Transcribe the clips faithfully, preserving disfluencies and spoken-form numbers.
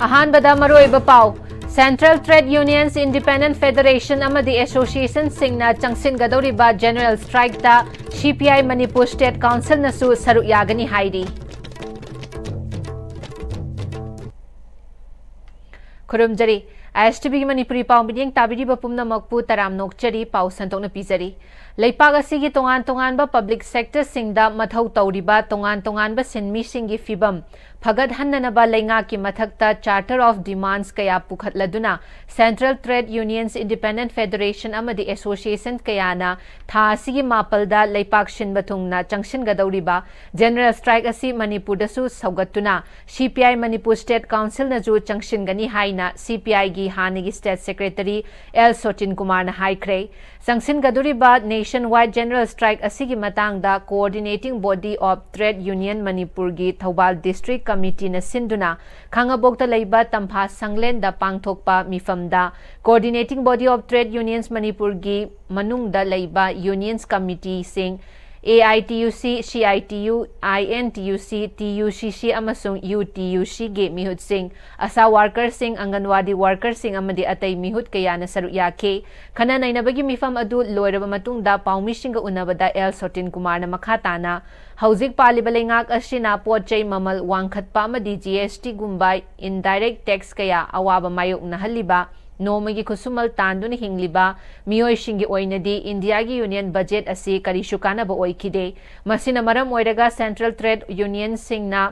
ꯑꯍꯥꯟꯕꯗ ꯃꯔꯨꯑꯣꯏꯕ ꯄꯥꯎ꯫ Central Trade Unions, Independent Federation ꯑꯃꯗꯤ Associationꯁꯤꯡꯅ ꯆꯪꯁꯤꯟꯒꯗꯧꯔꯤꯕ General Strikeꯇ C P I Manipur State Councilꯅꯁꯨ ꯁꯔꯨꯛ ꯌꯥꯒꯅꯤ ꯍꯥꯏꯔꯤ꯫ ꯈꯨꯔꯨꯝꯖꯔꯤ꯫ I S T Vꯒꯤ ꯃꯅꯤꯄꯨꯔꯤ ꯄꯥꯎ ꯃꯤꯠꯌꯦꯡ ꯇꯥꯕꯤꯔꯤꯕ ꯄꯨꯝꯅꯃꯛꯄꯨ ꯇꯔꯥꯝꯅ ꯑꯣꯛꯆꯔꯤ꯫ ꯄꯥꯎ ꯁꯟꯗꯣꯛꯅ ꯄꯤꯖꯔꯤ꯫ ꯂꯩꯄꯥꯛ ꯑꯁꯤꯒꯤ ꯇꯣꯉꯥꯟ ꯇꯣꯉꯥꯟꯕ public sectorꯁꯤꯡꯗ ꯃꯊꯧ ꯇꯧꯔꯤꯕ ꯇꯣꯉꯥꯟ ꯇꯣꯉꯥꯟꯕ ꯁꯤꯟꯃꯤꯁꯤꯡꯒꯤ ꯐꯤꯚꯝ ꯐꯒꯠꯍꯟꯅꯅꯕ ꯂꯩꯉꯥꯛꯀꯤ ꯃꯊꯛꯇ Charter of Demands ꯀꯌꯥ ꯄꯨꯈꯠꯂꯗꯨꯅ Central Trade Unions, Independent Federation ꯑꯃꯗꯤ Association ꯀꯌꯥꯅ ꯊꯥ ꯑꯁꯤꯒꯤ ꯃꯥꯄꯜꯗ ꯂꯩꯄꯥꯛ ꯁꯤꯟꯕ ꯊꯨꯡꯅ ꯆꯪꯁꯤꯟꯒꯗꯧꯔꯤꯕ General Strike ꯑꯁꯤ ꯃꯅꯤꯄꯨꯔꯗꯁꯨ ꯁꯧꯒꯠꯇꯨꯅ C P I Manipur State Councilꯅꯁꯨ ꯆꯪꯁꯤꯟꯒꯅꯤ ꯍꯥꯏꯅ C P Iꯒꯤ ꯍꯥꯟꯅꯒꯤ State Secretary L ꯁꯣꯇꯤꯟ ꯀꯨꯃꯥꯔꯅ ꯍꯥꯏꯈ꯭ꯔꯦ꯫ ꯆꯪꯁꯤꯟꯒꯗꯧꯔꯤꯕ Nationwide General Strike ꯑꯁꯤꯒꯤ ꯃꯇꯥꯡꯗ Coordinating Body of Trade Union ꯃꯅꯤꯄꯨꯔꯒꯤ ꯊꯧꯕꯥꯜ District Committeeꯅ ꯁꯤꯟꯗꯨꯅ ꯈꯥꯉꯕꯣꯛꯇ ꯂꯩꯕ ꯇꯝꯐꯥ ꯁꯪꯂꯦꯟꯗ ꯄꯥꯡꯊꯣꯛꯄ ꯃꯤꯐꯝꯗ Coordinating Body of Trade Unions ꯃꯅꯤꯄꯨꯔꯒꯤ ꯃꯅꯨꯡꯗ ꯂꯩꯕ Unions Committeeꯁꯤꯡ, A I T U C, C I T U, I N T U C, T U C C ꯑꯃꯁꯨꯡ U T U Cꯒꯤ ꯃꯤꯍꯨꯠꯁꯤꯡ, ASHA workerꯁꯤꯡ, ꯑꯪꯒꯟꯋꯥꯗꯤ workerꯁꯤꯡ ꯑꯃꯗꯤ ꯑꯇꯩ ꯃꯤꯍꯨꯠ ꯀꯌꯥꯅ ꯁꯔꯨꯛ ꯌꯥꯈꯤ꯫ ꯈꯟꯅ ꯅꯩꯅꯕꯒꯤ ꯃꯤꯐꯝ ꯑꯗꯨ ꯂꯣꯏꯔꯕ ꯃꯇꯨꯡꯗ ꯄꯥꯎꯃꯤꯁꯤꯡꯒ ꯎꯅꯕꯗ L ꯁꯣꯇꯤꯟ ꯀꯨꯃꯥꯔꯅ ꯃꯈꯥ ꯇꯥꯅ, ꯍꯧꯖꯤꯛ ꯄꯥꯜꯂꯤꯕ ꯂꯩꯉꯥꯛ ꯑꯁꯤꯅ ꯄꯣꯠ ꯆꯩ ꯃꯃꯜ ꯋꯥꯡꯈꯠꯄ ꯑꯃꯗꯤ G S Tꯒꯨꯝꯕ indirect tax ꯀꯌꯥ ꯑꯋꯥꯕ ꯃꯥꯌꯣꯛꯅꯍꯜꯂꯤꯕ ꯅꯣꯡꯃꯒꯤ ꯈꯨꯠꯁꯨꯃꯜ ꯇꯥꯟꯗꯨꯅ ꯍꯤꯡꯂꯤꯕ ꯃꯤꯑꯣꯏꯁꯤꯡꯒꯤ ꯑꯣꯏꯅꯗꯤ ꯏꯟꯗꯤꯌꯥꯒꯤ Union Budget ꯑꯁꯤ ꯀꯔꯤꯁꯨ ꯀꯥꯟꯅꯕ ꯑꯣꯏꯈꯤꯗꯦ꯫ ꯃꯁꯤꯅ ꯃꯔꯝ ꯑꯣꯏꯔꯒ Central Trade Unionꯁꯤꯡꯅ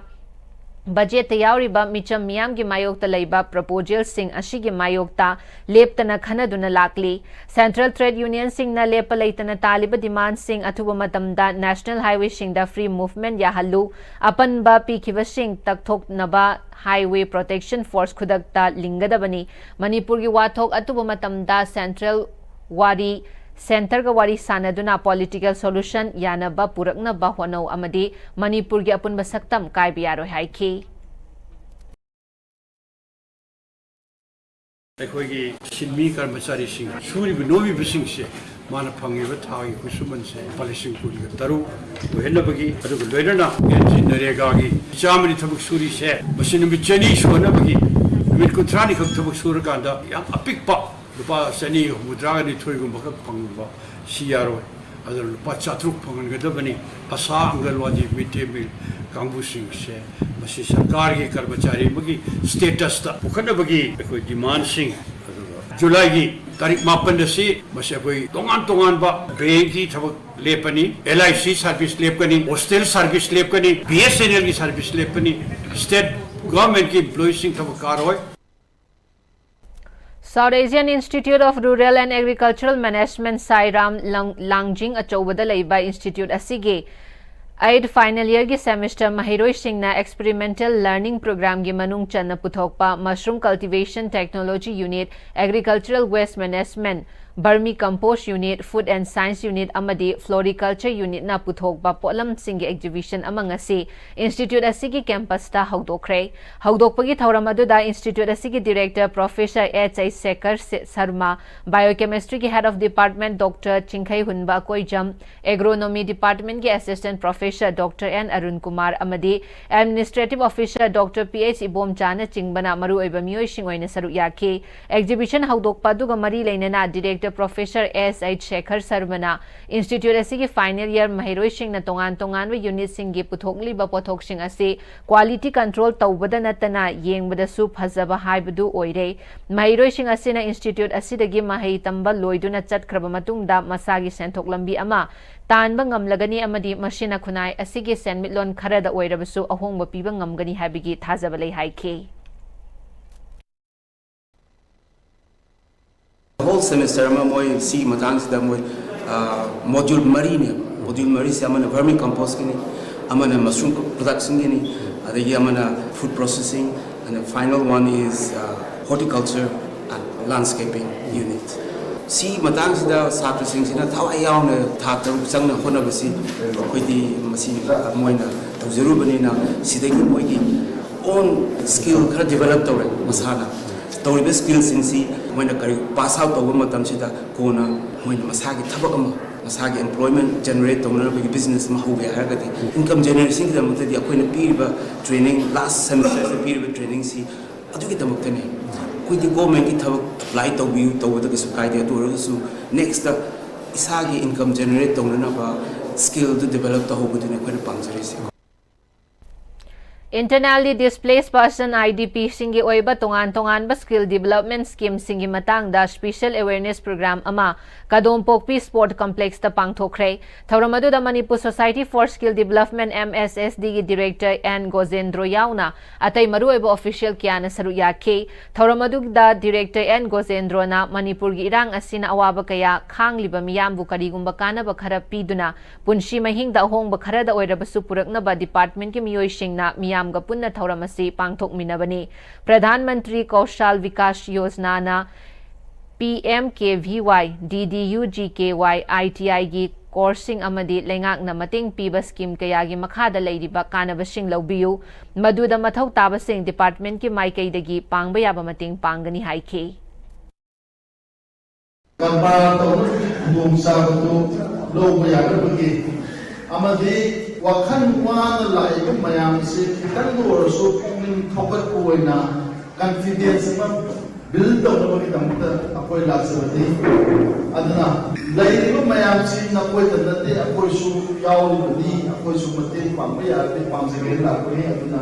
budgetꯇ ꯌꯥꯎꯔꯤꯕ ꯃꯤꯆꯝ ꯃꯤꯌꯥꯝꯒꯤ ꯃꯥꯌꯣꯛꯇ ꯂꯩꯕ proposalꯁꯤꯡ ꯑꯁꯤꯒꯤ ꯃꯥꯌꯣꯛꯇ ꯂꯦꯞꯇꯅ ꯈꯟꯅꯗꯨꯅ ꯂꯥꯛꯂꯤ꯫ Central Trade Unionꯁꯤꯡꯅ ꯂꯦꯞꯄ ꯂꯩꯇꯅ ꯇꯥꯜꯂꯤꯕ demandꯁꯤꯡ ꯑꯊꯨꯕ ꯃꯇꯝꯗ National Highwayꯁꯤꯡꯗ free movement ꯌꯥꯍꯜꯂꯨ, ꯑꯄꯟꯕ ꯄꯤꯈꯤꯕꯁꯤꯡ ꯇꯛꯊꯣꯛꯅꯕ Highway Protection Force ꯈꯨꯗꯛꯇ ꯂꯤꯡꯒꯗꯕꯅꯤ꯫ ꯃꯅꯤꯄꯨꯔꯒꯤ ꯋꯥꯊꯣꯛ ꯑꯊꯨꯕ ꯃꯇꯝꯗ Central ꯋꯥꯔꯤ, Centreꯒ ꯋꯥꯔꯤ ꯁꯥꯅꯗꯨꯅ political solution ꯌꯥꯅꯕ ꯄꯨꯔꯛꯅꯕ ꯍꯣꯠꯅꯧ ꯑꯃꯗꯤ ꯃꯅꯤꯄꯨꯔꯒꯤ ꯑꯄꯨꯟꯕ ꯁꯛꯇꯝ ꯀꯥꯏꯕ ꯌꯥꯔꯣꯏ ꯍꯥꯏꯈꯤ꯫ ꯑꯩꯈꯣꯏꯒꯤ ꯁꯤꯟꯃꯤ ꯀꯔꯃꯆꯥꯔꯤꯁꯤꯡ, ꯁꯨꯔꯤꯕ ꯅꯣꯝꯃꯤꯕꯁꯤꯡꯁꯦ ꯃꯥꯅ ꯐꯪꯉꯤꯕ ꯊꯥꯒꯤ ꯈꯨꯠꯁꯨꯃꯟꯁꯦ ꯂꯨꯄꯥ ꯂꯤꯁꯤꯡ ꯀꯨꯟꯒ ꯇꯔꯨꯛ ꯑꯣꯏꯍꯟꯅꯕꯒꯤ, ꯑꯗꯨꯒ ꯂꯣꯏꯅꯅ ꯄꯦꯟꯁꯤꯟ ꯅꯔꯦꯒꯥꯒꯤ ꯆꯥꯝꯃꯅꯤ ꯊꯕꯛ ꯁꯨꯔꯤꯁꯦ ꯃꯁꯤ ꯅꯨꯃꯤꯠ ꯆꯅꯤ ꯁꯨꯍꯟꯅꯕꯒꯤ ꯅꯨꯃꯤꯠ ꯀꯨꯟꯊ꯭ꯔꯥꯅꯤ ꯈꯛ ꯊꯕꯛ ꯁꯨꯔꯀꯥꯟꯗ ꯌꯥꯝ ꯑꯄꯤꯛꯄ ꯂꯨꯄꯥ ꯆꯅꯤ ꯍꯨꯝꯐꯨꯇꯔꯥꯒ ꯅꯤꯊꯣꯏꯒꯨꯝꯕ ꯈꯛ ꯐꯪꯕ, ꯁꯤ ꯌꯥꯔꯣꯏ꯫ ꯑꯗꯨꯅ ꯂꯨꯄꯥ ꯆꯥꯇ꯭ꯔꯨꯛ ꯐꯪꯍꯟꯒꯗꯕꯅꯤ꯫ ꯑꯁꯥ, ꯑꯪꯒꯜꯋꯥꯗꯤ, ꯃꯤꯗ ꯗꯦ ꯃꯤꯜ ꯀꯥꯡꯕꯨꯁꯤꯡꯁꯦ ꯃꯁꯤ ꯁꯔꯀꯥꯔꯒꯤ ꯀꯔꯃꯆꯥꯔꯤ ꯑꯃꯒꯤ ꯁ꯭ꯇꯦꯇꯁꯇ ꯄꯨꯈꯠꯅꯕꯒꯤ ꯑꯩꯈꯣꯏ ꯗꯤꯃꯥꯟꯁꯤꯡ, ꯑꯗꯨꯒ ꯖꯨꯂꯥꯏꯒꯤ ꯇꯥꯔꯤꯛ ꯃꯥꯄꯟ ꯑꯁꯤ ꯃꯁꯤ ꯑꯩꯈꯣꯏ ꯇꯣꯉꯥꯟ ꯇꯣꯉꯥꯟꯕ ꯕꯦꯡꯀꯤ ꯊꯕꯛ ꯂꯦꯞꯄꯅꯤ, ꯑꯦꯜ ꯑꯥꯏ ꯁꯤ ꯁꯥꯔꯚꯤꯁ ꯂꯦꯞꯀꯅꯤ, ꯍꯣꯁꯇꯦꯜ ꯁꯥꯔꯚꯤꯁ ꯂꯦꯞꯀꯅꯤ, ꯕꯤ ꯑꯦꯁ ꯑꯦꯟ ꯑꯦꯜꯒꯤ ꯁꯥꯔꯚꯤꯁ ꯂꯦꯞꯀꯅꯤ, ꯁ꯭ꯇꯦꯠ ꯒꯚꯔꯟꯃꯦꯟꯠꯀꯤ ꯏꯝꯄ꯭ꯂꯣꯌꯤꯁꯤꯡ ꯊꯕꯛ ꯀꯥꯔꯣꯏ꯫ South Asian Institute of Rural and Agricultural Management, ꯁꯥꯏꯔꯥꯝ ꯂꯪ- ꯂꯥꯡꯖꯤꯡ ꯑꯆꯧꯕꯗ ꯂꯩꯕ ꯏꯟꯁꯇꯤꯇ꯭ꯌꯨꯠ ꯑꯁꯤꯒꯤ ꯑꯩꯠ ꯐꯥꯏꯅꯦꯜ ꯏꯌꯔꯒꯤ ꯁꯦꯃꯤꯁꯇꯔ ꯃꯍꯩꯔꯣꯏꯁꯤꯡꯅ ꯑꯦꯛꯁꯄꯤꯔꯤꯃꯦꯟꯇꯦꯜ ꯂꯔꯅꯤꯡ ꯄ꯭ꯔꯣꯒ꯭ꯔꯥꯝꯒꯤ ꯃꯅꯨꯡ ꯆꯟꯅ ꯄꯨꯊꯣꯛꯄ mushroom cultivation technology unit, agricultural waste management, vermicompost unit, food and science unit ꯑꯃꯗꯤ ꯐ꯭ꯂꯣꯔꯤꯀꯜꯆꯔ ꯌꯨꯅꯤꯠꯅ ꯄꯨꯊꯣꯛꯄ ꯄꯣꯠꯂꯝꯁꯤꯡꯒꯤ ꯑꯦꯛꯖꯤꯕꯤꯁꯟ ꯑꯃ ꯉꯁꯤ ꯏꯟꯁꯇꯤꯇ꯭ꯌꯨꯠ ꯑꯁꯤꯒꯤ ꯀꯦꯝꯄꯁꯇ ꯍꯧꯗꯣꯛꯈ꯭ꯔꯦ꯫ ꯍꯧꯗꯣꯛꯄꯒꯤ ꯊꯧꯔꯝ ꯑꯗꯨꯗ ꯏꯟꯁꯇꯤꯇ꯭ꯌꯨꯠ ꯑꯁꯤꯒꯤ director professor H H Shekhar ꯁꯦ- ꯁꯔꯃ, ꯕꯥꯏꯑꯣꯀꯦꯃꯤꯁꯇ꯭ꯔꯤꯒꯤ head of department doctor Chingkheihunba Akoijam, agronomy ꯗꯤꯄꯥꯔꯠꯃꯦꯟꯠꯀꯤ assistant professor doctor N Arun Kumar ꯑꯃꯗꯤ administrative officer doctor P H ꯏꯕꯣꯝꯆꯥꯅꯆꯤꯡꯕꯅ ꯃꯔꯨꯑꯣꯏꯕ ꯃꯤꯑꯣꯏꯁꯤꯡ ꯑꯣꯏꯅ ꯁꯔꯨꯛ ꯌꯥꯈꯤ꯫ ꯑꯦꯛꯖꯤꯕꯤꯁꯟ ꯍꯧꯗꯣꯛꯄ ꯑꯗꯨꯒ ꯃꯔꯤ ꯂꯩꯅꯅ ꯗꯤꯔꯦꯛꯇꯔ ꯄ꯭ꯔꯣꯐꯦꯁꯔ ꯑꯦꯁ ꯑꯩꯆ ꯁꯦꯈꯔ ꯁꯔꯃꯅ ꯏꯟꯁꯇꯤꯇ꯭ꯌꯨꯠ ꯑꯁꯤꯒꯤ ꯐꯥꯏꯅꯦꯜ ꯏꯌꯔ ꯃꯍꯩꯔꯣꯏꯁꯤꯡꯅ ꯇꯣꯉꯥꯟ ꯇꯣꯉꯥꯟꯕ ꯌꯨꯅꯤꯠꯁꯤꯡꯒꯤ ꯄꯨꯊꯣꯛꯂꯤꯕ ꯄꯣꯠꯊꯣꯛꯁꯤꯡ ꯑꯁꯤ ꯀ꯭ꯋꯥꯂꯤꯇꯤ ꯀꯟꯇ꯭ꯔꯣꯜ ꯇꯧꯕꯗ ꯅꯠꯇꯅ ꯌꯦꯡꯕꯗꯁꯨ ꯐꯖꯕ ꯍꯥꯏꯕꯗꯨ ꯑꯣꯏꯔꯦ꯫ ꯃꯍꯩꯔꯣꯏꯁꯤꯡ ꯑꯁꯤꯅ ꯏꯟꯁꯇꯤꯇ꯭ꯌꯨꯠ ꯑꯁꯤꯗꯒꯤ ꯃꯍꯩ ꯇꯝꯕ ꯂꯣꯏꯗꯨꯅ ꯆꯠꯈ꯭ꯔꯕ ꯃꯇꯨꯡꯗ ꯃꯁꯥꯒꯤ ꯁꯦꯟꯊꯣꯛ ꯂꯝꯕꯤ ꯑꯃ ꯇꯥꯟꯕ ꯉꯝꯂꯒꯅꯤ ꯑꯃꯗꯤ ꯃꯁꯤꯅ ꯈꯨꯟꯅꯥꯏ ꯑꯁꯤꯒꯤ ꯁꯦꯟꯃꯤꯠꯂꯣꯟ ꯈꯔꯗ ꯑꯣꯏꯔꯕꯁꯨ ꯑꯍꯣꯡꯕ ꯄꯤꯕ ꯉꯝꯒꯅꯤ ꯍꯥꯏꯕꯒꯤ ꯊꯥꯖꯕ ꯂꯩ ꯍꯥꯏꯈꯤ꯫ ꯍꯣꯜ ꯁꯦꯃꯤꯁꯇꯔ ꯑꯃ ꯃꯣꯏ ꯁꯤꯒꯤ ꯃꯇꯥꯡꯁꯤꯗ ꯃꯣꯏ ꯃꯣꯗ꯭ꯌꯨꯜ ꯃꯔꯤꯅꯦ꯫ ꯃꯣꯗ꯭ꯌꯨꯜ ꯃꯔꯤꯁꯦ ꯑꯃꯅ ꯚꯔꯃꯤ ꯀꯝꯄꯣꯁꯀꯤꯅꯤ, ꯑꯃꯅ ꯃꯁꯔꯨꯝ ꯄ꯭ꯔꯗꯛꯁꯟꯒꯤꯅꯤ, ꯑꯗꯒꯤ ꯑꯃꯅ food processing, and the final one is horticulture and landscaping unit. ꯁꯤ ꯃꯇꯥꯡꯁꯤꯗ ꯁꯥꯇ꯭ꯔꯁꯤꯡꯁꯤꯅ ꯊꯋꯥꯏ ꯌꯥꯎꯅ ꯊꯥ ꯇꯔꯨꯛ ꯆꯪꯅ ꯍꯣꯠꯅꯕꯁꯤ ꯑꯩꯈꯣꯏꯗꯤ ꯃꯁꯤ ꯃꯣꯏꯅ ꯇꯧꯖꯔꯨꯕꯅꯤꯅ ꯁꯤꯗꯒꯤ ꯃꯣꯏꯒꯤ ꯑꯣꯟ ꯁ꯭ꯀꯤꯜ ꯈꯔ ꯗꯤꯕꯦꯂꯞ ꯇꯧꯔꯦ꯫ ꯃꯁꯥꯅ ꯇꯧꯔꯤꯕ ꯁ꯭ꯀꯤꯜꯁꯤꯡꯁꯤ ꯃꯣꯏꯅ ꯀꯔꯤ ꯄꯥꯁ ꯑꯥꯎꯠ ꯇꯧꯕ ꯃꯇꯝꯁꯤꯗ ꯀꯣꯟꯅ ꯃꯣꯏꯅ ꯃꯁꯥꯒꯤ ꯊꯕꯛ ꯑꯃ, ꯃꯁꯥꯒꯤ ꯑꯦꯝꯄ꯭ꯂꯣꯏꯃꯦꯟ ꯖꯦꯅꯦꯔꯦꯠ ꯇꯧꯅꯅꯕꯒꯤ ꯕꯤꯖꯤꯅꯦꯁ ꯑꯃ ꯍꯧꯒꯦ ꯍꯥꯏꯔꯒꯗꯤ ꯏꯟꯀꯝ ꯖꯦꯅꯦꯔꯦꯁꯟꯒꯤꯗꯃꯛꯇꯗꯤ ꯑꯩꯈꯣꯏꯅ ꯄꯤꯔꯤꯕ ꯇ꯭ꯔꯦꯅꯤꯡ, ꯂꯥꯁ ꯁꯦꯃꯤꯁꯇꯔꯁꯤꯗ ꯄꯤꯔꯤꯕ ꯇ꯭ꯔꯦꯅꯤꯡꯁꯤ ꯑꯗꯨꯒꯤꯗꯃꯛꯇꯅꯦ ꯑꯩꯈꯣꯏꯗꯤ ꯒꯣꯔꯃꯦꯟꯒꯤ ꯊꯕꯛ ꯑꯦꯄ꯭ꯂꯥꯏ ꯇꯧꯕꯤꯌꯨ, ꯇꯧꯕꯗ ꯀꯩꯁꯨ ꯀꯥꯏꯗꯦ꯫ ꯑꯗꯨ ꯑꯣꯏꯔꯒꯁꯨ ꯅꯦꯛꯁꯇ ꯏꯁꯥꯒꯤ ꯏꯟꯀꯝ ꯖꯦꯅꯦꯔꯦꯠ ꯇꯧꯅꯅꯕ ꯁ꯭ꯀꯤꯜꯗꯨ ꯗꯤꯕꯦꯂꯞ ꯇꯧꯍꯧꯕꯗꯨꯅꯦ ꯑꯩꯈꯣꯏꯅ ꯄꯥꯝꯖꯔꯤꯁꯦ꯫ Internally Displaced Person, I D P, ꯁꯤꯡꯒꯤ ꯑꯣꯏꯕ ꯇꯣꯉꯥꯟ ꯇꯣꯉꯥꯟꯕ ꯁ꯭ꯀꯤꯜ ꯗꯤꯕꯦꯂꯞꯃꯦꯟ ꯁ꯭ꯀꯤꯝꯁꯤꯡꯒꯤ ꯃꯇꯥꯡꯗ ꯁ꯭ꯄꯤꯁꯦꯜ ꯑꯦꯋꯦꯔꯅꯦꯁ ꯄ꯭ꯔꯣꯒ꯭ꯔꯥꯝ ꯑꯃ ꯀꯗꯣꯝꯄꯣꯛꯄꯤ ꯁ꯭ꯄꯣꯔꯠ ꯀꯝꯄ꯭ꯂꯦꯛꯁꯇ ꯄꯥꯡꯊꯣꯛꯈ꯭ꯔꯦ꯫ ꯊꯧꯔꯝ ꯑꯗꯨꯗ Manipur society four skill development, M S S D, ꯒꯤ ꯗꯤꯔꯦꯛꯇꯔ ꯑꯦꯟ ꯒꯣꯖꯦꯟꯗ꯭ꯔꯣ ꯌꯥꯎꯅ ꯑꯇꯩ ꯃꯔꯨꯑꯣꯏꯕ ꯑꯣꯐꯤꯁꯤꯌꯦꯜ ꯀꯌꯥꯅ ꯁꯔꯨꯛ ꯌꯥꯈꯤ꯫ ꯊꯧꯔꯝ ꯑꯗꯨꯗ ꯗꯤꯔꯦꯛꯇꯔ ꯑꯦꯟ ꯒꯣꯖꯦꯟꯗ꯭ꯔꯣꯅ ꯃꯅꯤꯄꯨꯔꯒꯤ ꯏꯔꯥꯡ ꯑꯁꯤꯅ ꯑꯋꯥꯕ ꯀꯌꯥ ꯈꯥꯡꯂꯤꯕ ꯃꯤꯌꯥꯝꯕꯨ ꯀꯔꯤꯒꯨꯝꯕ ꯀꯥꯟꯅꯕ ꯈꯔ ꯄꯤꯗꯨꯅ ꯄꯨꯟꯁꯤ ꯃꯍꯤꯡꯗ ꯑꯍꯣꯡꯕ ꯈꯔꯗ ꯑꯣꯏꯔꯕꯁꯨ ꯄꯨꯔꯛꯅꯕ ꯗꯤꯄꯥꯔꯠꯃꯦꯟꯠꯀꯤ ꯃꯤꯑꯣꯏꯁꯤꯡꯅ ꯃꯤꯌꯥꯝꯒ ꯄꯨꯟꯅ ꯊꯧꯔꯝ ꯑꯁꯤ ꯄꯥꯡꯊꯣꯛꯃꯤꯟꯅꯕꯅꯤ꯫ Pradhan Mantri ꯀꯧꯁꯥꯜ Vikas ꯌꯣꯖꯅꯥꯅ, P M K V Y, D D U G K Y, I T I ꯒꯤ ꯀꯣꯔꯁꯁꯤꯡ ꯑꯃꯗꯤ ꯂꯩꯉꯥꯛꯅ ꯃꯇꯦꯡ ꯄꯤꯕ ꯁ꯭ꯀꯤꯝ ꯀꯌꯥꯒꯤ ꯃꯈꯥꯗ ꯂꯩꯔꯤꯕ ꯀꯥꯟꯅꯕꯁꯤꯡ ꯂꯧꯕꯤꯌꯨ꯫ ꯃꯗꯨꯗ ꯃꯊꯧ ꯇꯥꯕꯁꯤꯡ ꯗꯤꯄꯥꯔꯠꯃꯦꯟꯠꯀꯤ ꯃꯥꯏꯀꯩꯗꯒꯤ ꯄꯥꯡꯕ ꯌꯥꯕ ꯃꯇꯦꯡ ꯄꯥꯡꯒꯅꯤ ꯍꯥꯏꯈꯤ꯫ ꯀꯔꯕꯥꯔ ꯇꯧꯅꯕꯒꯤ ꯈꯨꯗꯣꯡꯆꯥꯕꯗꯨ ꯂꯧꯕ ꯌꯥꯅꯕꯒꯤ ꯑꯃꯗꯤ ꯋꯥꯈꯜ ꯋꯥꯅ ꯂꯥꯛꯏꯕ ꯃꯌꯥꯝꯁꯦ ꯈꯤꯇꯪꯗ ꯑꯣꯏꯔꯁꯨ ꯄꯨꯛꯅꯤꯡ ꯊꯧꯒꯠꯄ ꯑꯣꯏꯅ ꯀꯟꯐꯤꯗꯦꯟꯁ ꯑꯃ ꯕꯤꯜ ꯇꯧꯅꯕꯒꯤꯗꯃꯛꯇ ꯑꯩꯈꯣꯏ ꯂꯥꯛꯆꯕꯅꯤ꯫ ꯑꯗꯨꯅ ꯂꯩꯔꯤꯕ ꯃꯌꯥꯝꯁꯤ ꯅꯈꯣꯏꯗ ꯅꯠꯇꯦ, ꯑꯩꯈꯣꯏꯁꯨ ꯌꯥꯎꯔꯤꯕꯅꯤ, ꯑꯩꯈꯣꯏꯁꯨ ꯃꯇꯦꯡ ꯄꯥꯡꯕ ꯌꯥꯔꯗꯤ ꯄꯥꯡꯖꯒꯦꯅ ꯂꯥꯛꯄꯅꯤ꯫ ꯑꯗꯨꯅ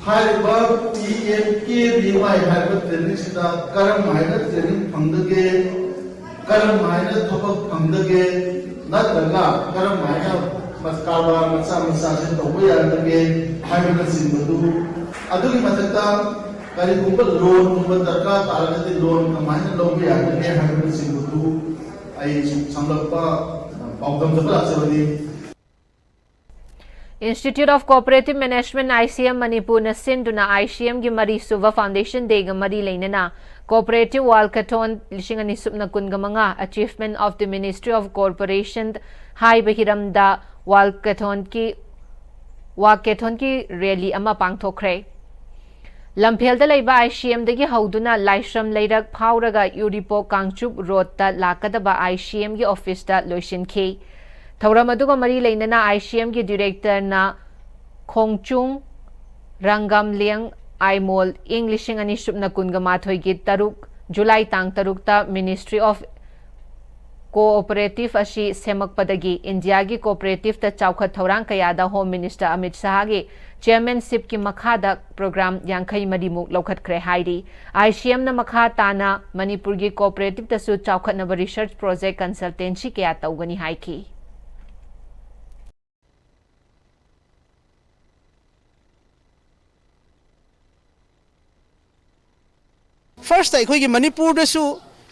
ꯍꯥꯏꯔꯤꯕ P M K V Y ꯍꯥꯏꯔꯤꯕ ꯇ꯭ꯔꯦꯅꯤꯡꯁꯤꯗ ꯀꯔꯝ ꯍꯥꯏꯅ ꯇ꯭ꯔꯦꯅꯤꯡ ꯐꯪꯗꯒꯦ, ꯀꯔꯝ ꯍꯥꯏꯅ ꯊꯕꯛ ꯐꯪꯗꯒꯦ, ꯅꯠꯇ꯭ꯔꯒ ꯀꯔꯝ ꯍꯥꯏꯅ ꯀꯔꯕꯥꯔ ꯃꯆꯥ ꯃꯆꯥꯁꯦ ꯇꯧꯕ ꯌꯥꯒꯗꯒꯦ ꯍꯥꯏꯕꯅꯆꯤꯡꯕꯗꯨ, ꯑꯗꯨꯒꯤ ꯃꯊꯛꯇ ꯀꯔꯤꯒꯨꯝꯕ ꯂꯣꯟꯒꯨꯝꯕ ꯗꯔꯀꯥꯔ ꯇꯥꯔꯒꯗꯤ ꯂꯣꯟ ꯀꯃꯥꯏꯅ ꯂꯧꯕ ꯌꯥꯒꯅꯤ ꯍꯥꯏꯕꯅꯆꯤꯡꯕꯗꯨ ꯑꯩ ꯁꯨꯝ ꯁꯝꯂꯞꯄ ꯄꯥꯎꯗꯝꯖꯕ ꯂꯥꯛꯆꯕꯅꯤ꯫ Institute of Cooperative Management, I C M, ꯃꯅꯤꯄꯨꯔꯅ ꯁꯤꯟꯗꯨꯅ I C M ꯒꯤ ꯃꯔꯤꯁꯨꯕ Foundation Day ꯒ ꯃꯔꯤ ꯂꯩꯅꯅ Cooperative Walkathon ꯂꯤꯁꯤꯡ ꯑꯅꯤ ꯁꯨꯞꯅ ꯀꯨꯟꯒ ꯃꯉꯥ, Achievement of the Ministry of Cooperation ꯍꯥꯏꯕ ꯍꯤꯔꯝꯗ Walkathonꯒꯤ, Walkathonꯒꯤ ꯔꯦꯂꯤ ꯑꯃ ꯄꯥꯡꯊꯣꯛꯈ꯭ꯔꯦ꯫ ꯂꯝꯐꯦꯜꯗ ꯂꯩꯕ I C M ꯗꯒꯤ ꯍꯧꯗꯨꯅ ꯂꯥꯏꯁ꯭ꯔꯝ ꯂꯩꯔꯛ ꯐꯥꯎꯔꯒ ꯎꯔꯤꯄꯣꯛ ꯀꯥꯡꯆꯨꯞ ꯔꯣꯗꯇ ꯂꯥꯛꯀꯗꯕ I C M ꯒꯤ ꯑꯣꯐꯤꯁꯇ ꯂꯣꯏꯁꯤꯟꯈꯤ꯫ ꯊꯧꯔꯝ ꯑꯗꯨꯒ ꯃꯔꯤ ꯂꯩꯅꯅ I C M ꯒꯤ ꯗꯤꯔꯦꯛꯇꯔꯅ ꯈꯣꯡꯆꯨꯡ ꯔꯪꯒꯝꯂꯦꯡ ꯑꯥꯏꯃꯣꯜ ꯏꯪ ꯂꯤꯁꯤꯡ ꯑꯅꯤ ꯁꯨꯞꯅ ꯀꯨꯟꯒ ꯃꯥꯊꯣꯏꯒꯤ ꯇꯔꯨꯛ, ꯖꯨꯂꯥꯏ ꯇꯥꯡ ꯇꯔꯨꯛꯇ Ministry of Cooperative ꯑꯁꯤ ꯁꯦꯝꯃꯛꯄꯗꯒꯤ ꯏꯟꯗꯤꯌꯥꯒꯤ cooperative ꯇ ꯆꯥꯎꯈꯠ ꯊꯧꯔꯥꯡ ꯀꯌꯥꯗ Home Minister ꯑꯃꯤꯠ ꯁꯍꯥꯒꯤ chairmanship ꯀꯤ ꯃꯈꯥꯗ program ꯌꯥꯡꯈꯩ ꯃꯔꯤꯃꯨꯛ ꯂꯧꯈꯠꯈ꯭ꯔꯦ ꯍꯥꯏꯔꯤ꯫ ꯑꯥꯏ ꯁꯤ ꯑꯦꯝ ꯅ ꯃꯈꯥ ꯇꯥꯅ ꯃꯅꯤꯄꯨꯔꯒꯤ cooperative ꯇꯁꯨ ꯆꯥꯎꯈꯠꯅꯕ research project consultancy ꯀꯌꯥ ꯇꯧꯒꯅꯤ ꯍꯥꯏꯈꯤ꯫ First, ꯑꯩꯈꯣꯏꯒꯤ ꯃꯅꯤꯄꯨꯔꯗꯁꯨ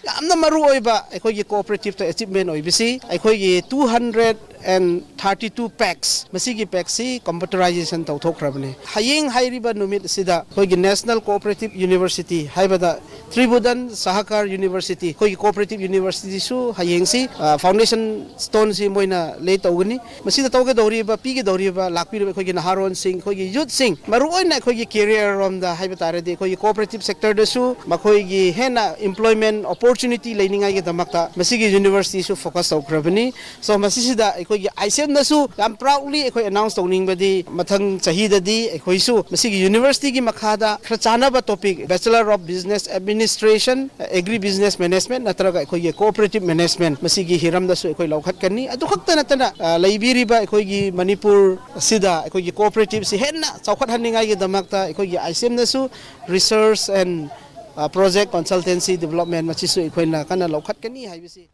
ꯌꯥꯝꯅ ꯃꯔꯨ ꯑꯣꯏꯕ ꯑꯩꯈꯣꯏꯒꯤ cooperative ꯇ achievement ꯑꯣꯏꯕꯁꯤ ꯑꯩꯈꯣꯏꯒꯤ two hundred and thirty two packs, ꯃꯁꯤꯒꯤ pack ꯁꯤ computerization ꯇꯧꯊꯣꯛꯈ꯭ꯔꯕꯅꯤ꯫ ꯍꯌꯦꯡ ꯍꯥꯏꯔꯤꯕ ꯅꯨꯃꯤꯠ ꯑꯁꯤꯗ ꯑꯩꯈꯣꯏꯒꯤ National Cooperative University ꯍꯥꯏꯕꯗ Tribhuvan Sahakar University, ꯑꯩꯈꯣꯏꯒꯤ cooperative university ꯁꯨ ꯍꯌꯦꯡꯁꯤ, ꯑ, foundation stone ꯁꯤ ꯃꯣꯏꯅ lay ꯇꯧꯒꯅꯤ꯫ ꯃꯁꯤꯗ ꯇꯧꯒꯗꯧꯔꯤꯕ, ꯄꯤꯒꯗꯧꯔꯤꯕ, ꯂꯥꯛꯄꯤꯔꯤꯕ ꯑꯩꯈꯣꯏꯒꯤ ꯅꯍꯥꯔꯣꯟꯁꯤꯡ, ꯑꯩꯈꯣꯏꯒꯤ youth ꯁꯤꯡ, ꯃꯔꯨꯑꯣꯏꯅ ꯑꯩꯈꯣꯏꯒꯤ career ꯔꯣꯝꯗ ꯍꯥꯏꯕ ꯇꯥꯔꯗꯤ, ꯑꯩꯈꯣꯏꯒꯤ cooperative sector ꯗꯁꯨ ꯃꯈꯣꯏꯒꯤ ꯍꯦꯟꯅ employment opportunity ꯂꯩꯅꯤꯡꯉꯥꯏꯒꯤꯗꯃꯛꯇ ꯃꯁꯤꯒꯤ university ꯁꯨ focus ꯇꯧꯈ꯭ꯔꯕꯅꯤ꯫ So, ꯃꯁꯤꯁꯤꯗ ꯑꯩꯈꯣꯏꯒꯤ ꯑꯥꯏ ꯁꯤ ꯑꯦꯝ ꯅꯁꯨ ꯌꯥꯝ proudly ꯑꯩꯈꯣꯏ announce ꯇꯧꯅꯤꯡꯕꯗꯤ, ꯃꯊꯪ ꯆꯍꯤꯗꯗꯤ ꯑꯩꯈꯣꯏꯁꯨ ꯃꯁꯤꯒꯤ university ꯒꯤ ꯃꯈꯥꯗ ꯈꯔ ꯆꯥꯅꯕ topic, Bachelor of Business Administration, Agri Business Management ꯅꯠꯇ꯭ꯔꯒ ꯑꯩꯈꯣꯏꯒꯤ Cooperative Management, ꯃꯁꯤꯒꯤ ꯍꯤꯔꯝꯗꯁꯨ ꯑꯩꯈꯣꯏ ꯂꯧꯈꯠꯀꯅꯤ꯫ ꯑꯗꯨ ꯈꯛꯇ ꯅꯠꯇꯅ, ꯑ, ꯂꯩꯕꯤꯔꯤꯕ ꯑꯩꯈꯣꯏꯒꯤ ꯃꯅꯤꯄꯨꯔ ꯑꯁꯤꯗ ꯑꯩꯈꯣꯏꯒꯤ cooperative ꯁꯤ ꯍꯦꯟꯅ ꯆꯥꯎꯈꯠꯍꯟꯅꯤꯡꯉꯥꯏꯒꯤꯗꯃꯛꯇ ꯑꯩꯈꯣꯏꯒꯤ ꯑꯥꯏ ꯁꯤ ꯑꯦꯝ ꯅꯁꯨ research and, ꯑ, project consultancy development ꯃꯁꯤꯁꯨ ꯑꯩꯈꯣꯏꯅ ꯀꯟꯅ ꯂꯧꯈꯠꯀꯅꯤ ꯍꯥꯏꯕꯁꯤ꯫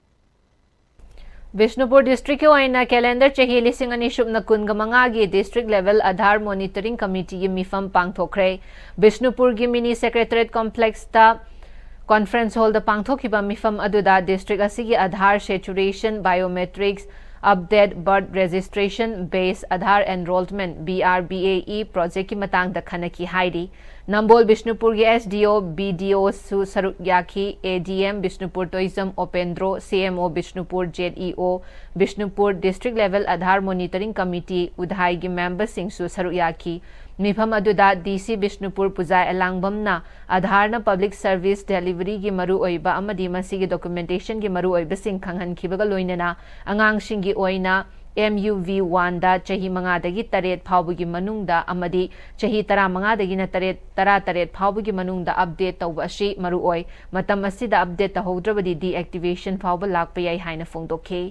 ꯕꯤꯁꯅꯨꯄꯨꯔ district ꯀꯤ ꯑꯣꯏꯅ calendar ꯆꯍꯤ ꯂꯤꯁꯤꯡ ꯑꯅꯤ ꯁꯨꯞꯅ ꯀꯨꯟꯒ ꯃꯉꯥꯒꯤ district level Aadhaar monitoring committee ꯒꯤ ꯃꯤꯐꯝ ꯄꯥꯡꯊꯣꯛꯈ꯭ꯔꯦ꯫ ꯕꯤꯁꯅꯨꯄꯨꯔꯒꯤ mini secretariat complex ꯇ conference hall ꯗ ꯄꯥꯡꯊꯣꯛꯈꯤꯕ ꯃꯤꯐꯝ ꯑꯗꯨꯗ district ꯑꯁꯤꯒꯤ Aadhaar saturation, biometrics update, birth registration based Aadhaar enrollment, B R B A E project ꯀꯤ ꯃꯇꯥꯡꯗ ꯈꯟꯅꯈꯤ ꯍꯥꯏꯔꯤ꯫ ꯅꯝꯕꯣꯜ ꯕꯤꯁꯅꯨꯄꯨꯔꯒꯤ S D O, B D O ꯁꯨ ꯁꯔꯨꯛ ꯌꯥꯈꯤ꯫ A D M Bishnupur Toijam ꯑꯣꯄꯦꯟꯗ꯭ꯔꯣ, C M O Bishnupur, Z E O Bishnupur, district level Aadhaar monitoring committee, UDHAI ꯒꯤ member ꯁꯤꯡꯁꯨ ꯁꯔꯨꯛ ꯌꯥꯈꯤ꯫ ꯃꯤꯐꯝ ꯑꯗꯨꯗ D C ꯕꯤꯁꯅꯨꯄꯨꯔ ꯄꯨꯖꯥ ꯑꯦꯂꯥꯡꯕꯝꯅ Aadhaar ꯅ public service delivery ꯒꯤ ꯃꯔꯨꯑꯣꯏꯕ ꯑꯃꯗꯤ ꯃꯁꯤꯒꯤ documentation ꯒꯤ ꯃꯔꯨꯑꯣꯏꯕꯁꯤꯡ ꯈꯪꯍꯟꯈꯤꯕꯒ ꯂꯣꯏꯅꯅ ꯑꯉꯥꯡꯁꯤꯡꯒꯤ ꯑꯣꯏꯅ M U V one ꯗ ꯆꯍꯤ ꯃꯉꯥꯗꯒꯤ ꯇꯔꯦꯠ ꯐꯥꯎꯕꯒꯤ ꯃꯅꯨꯡꯗ ꯑꯃꯗꯤ ꯆꯍꯤ ꯇꯔꯥꯃꯉꯥꯗꯒꯤꯅ ꯇꯔꯦꯠ, ꯇꯔꯥꯇꯔꯦꯠ ꯐꯥꯎꯕꯒꯤ ꯃꯅꯨꯡꯗ update ꯇꯧꯕ ꯑꯁꯤ ꯃꯔꯨꯑꯣꯏ꯫ ꯃꯇꯝ ꯑꯁꯤꯗ update ꯇꯧꯍꯧꯗ꯭ꯔꯕꯗꯤ deactivation ꯐꯥꯎꯕ ꯂꯥꯛꯄ ꯌꯥꯏ ꯍꯥꯏꯅ ꯐꯣꯡꯗꯣꯛꯈꯤ꯫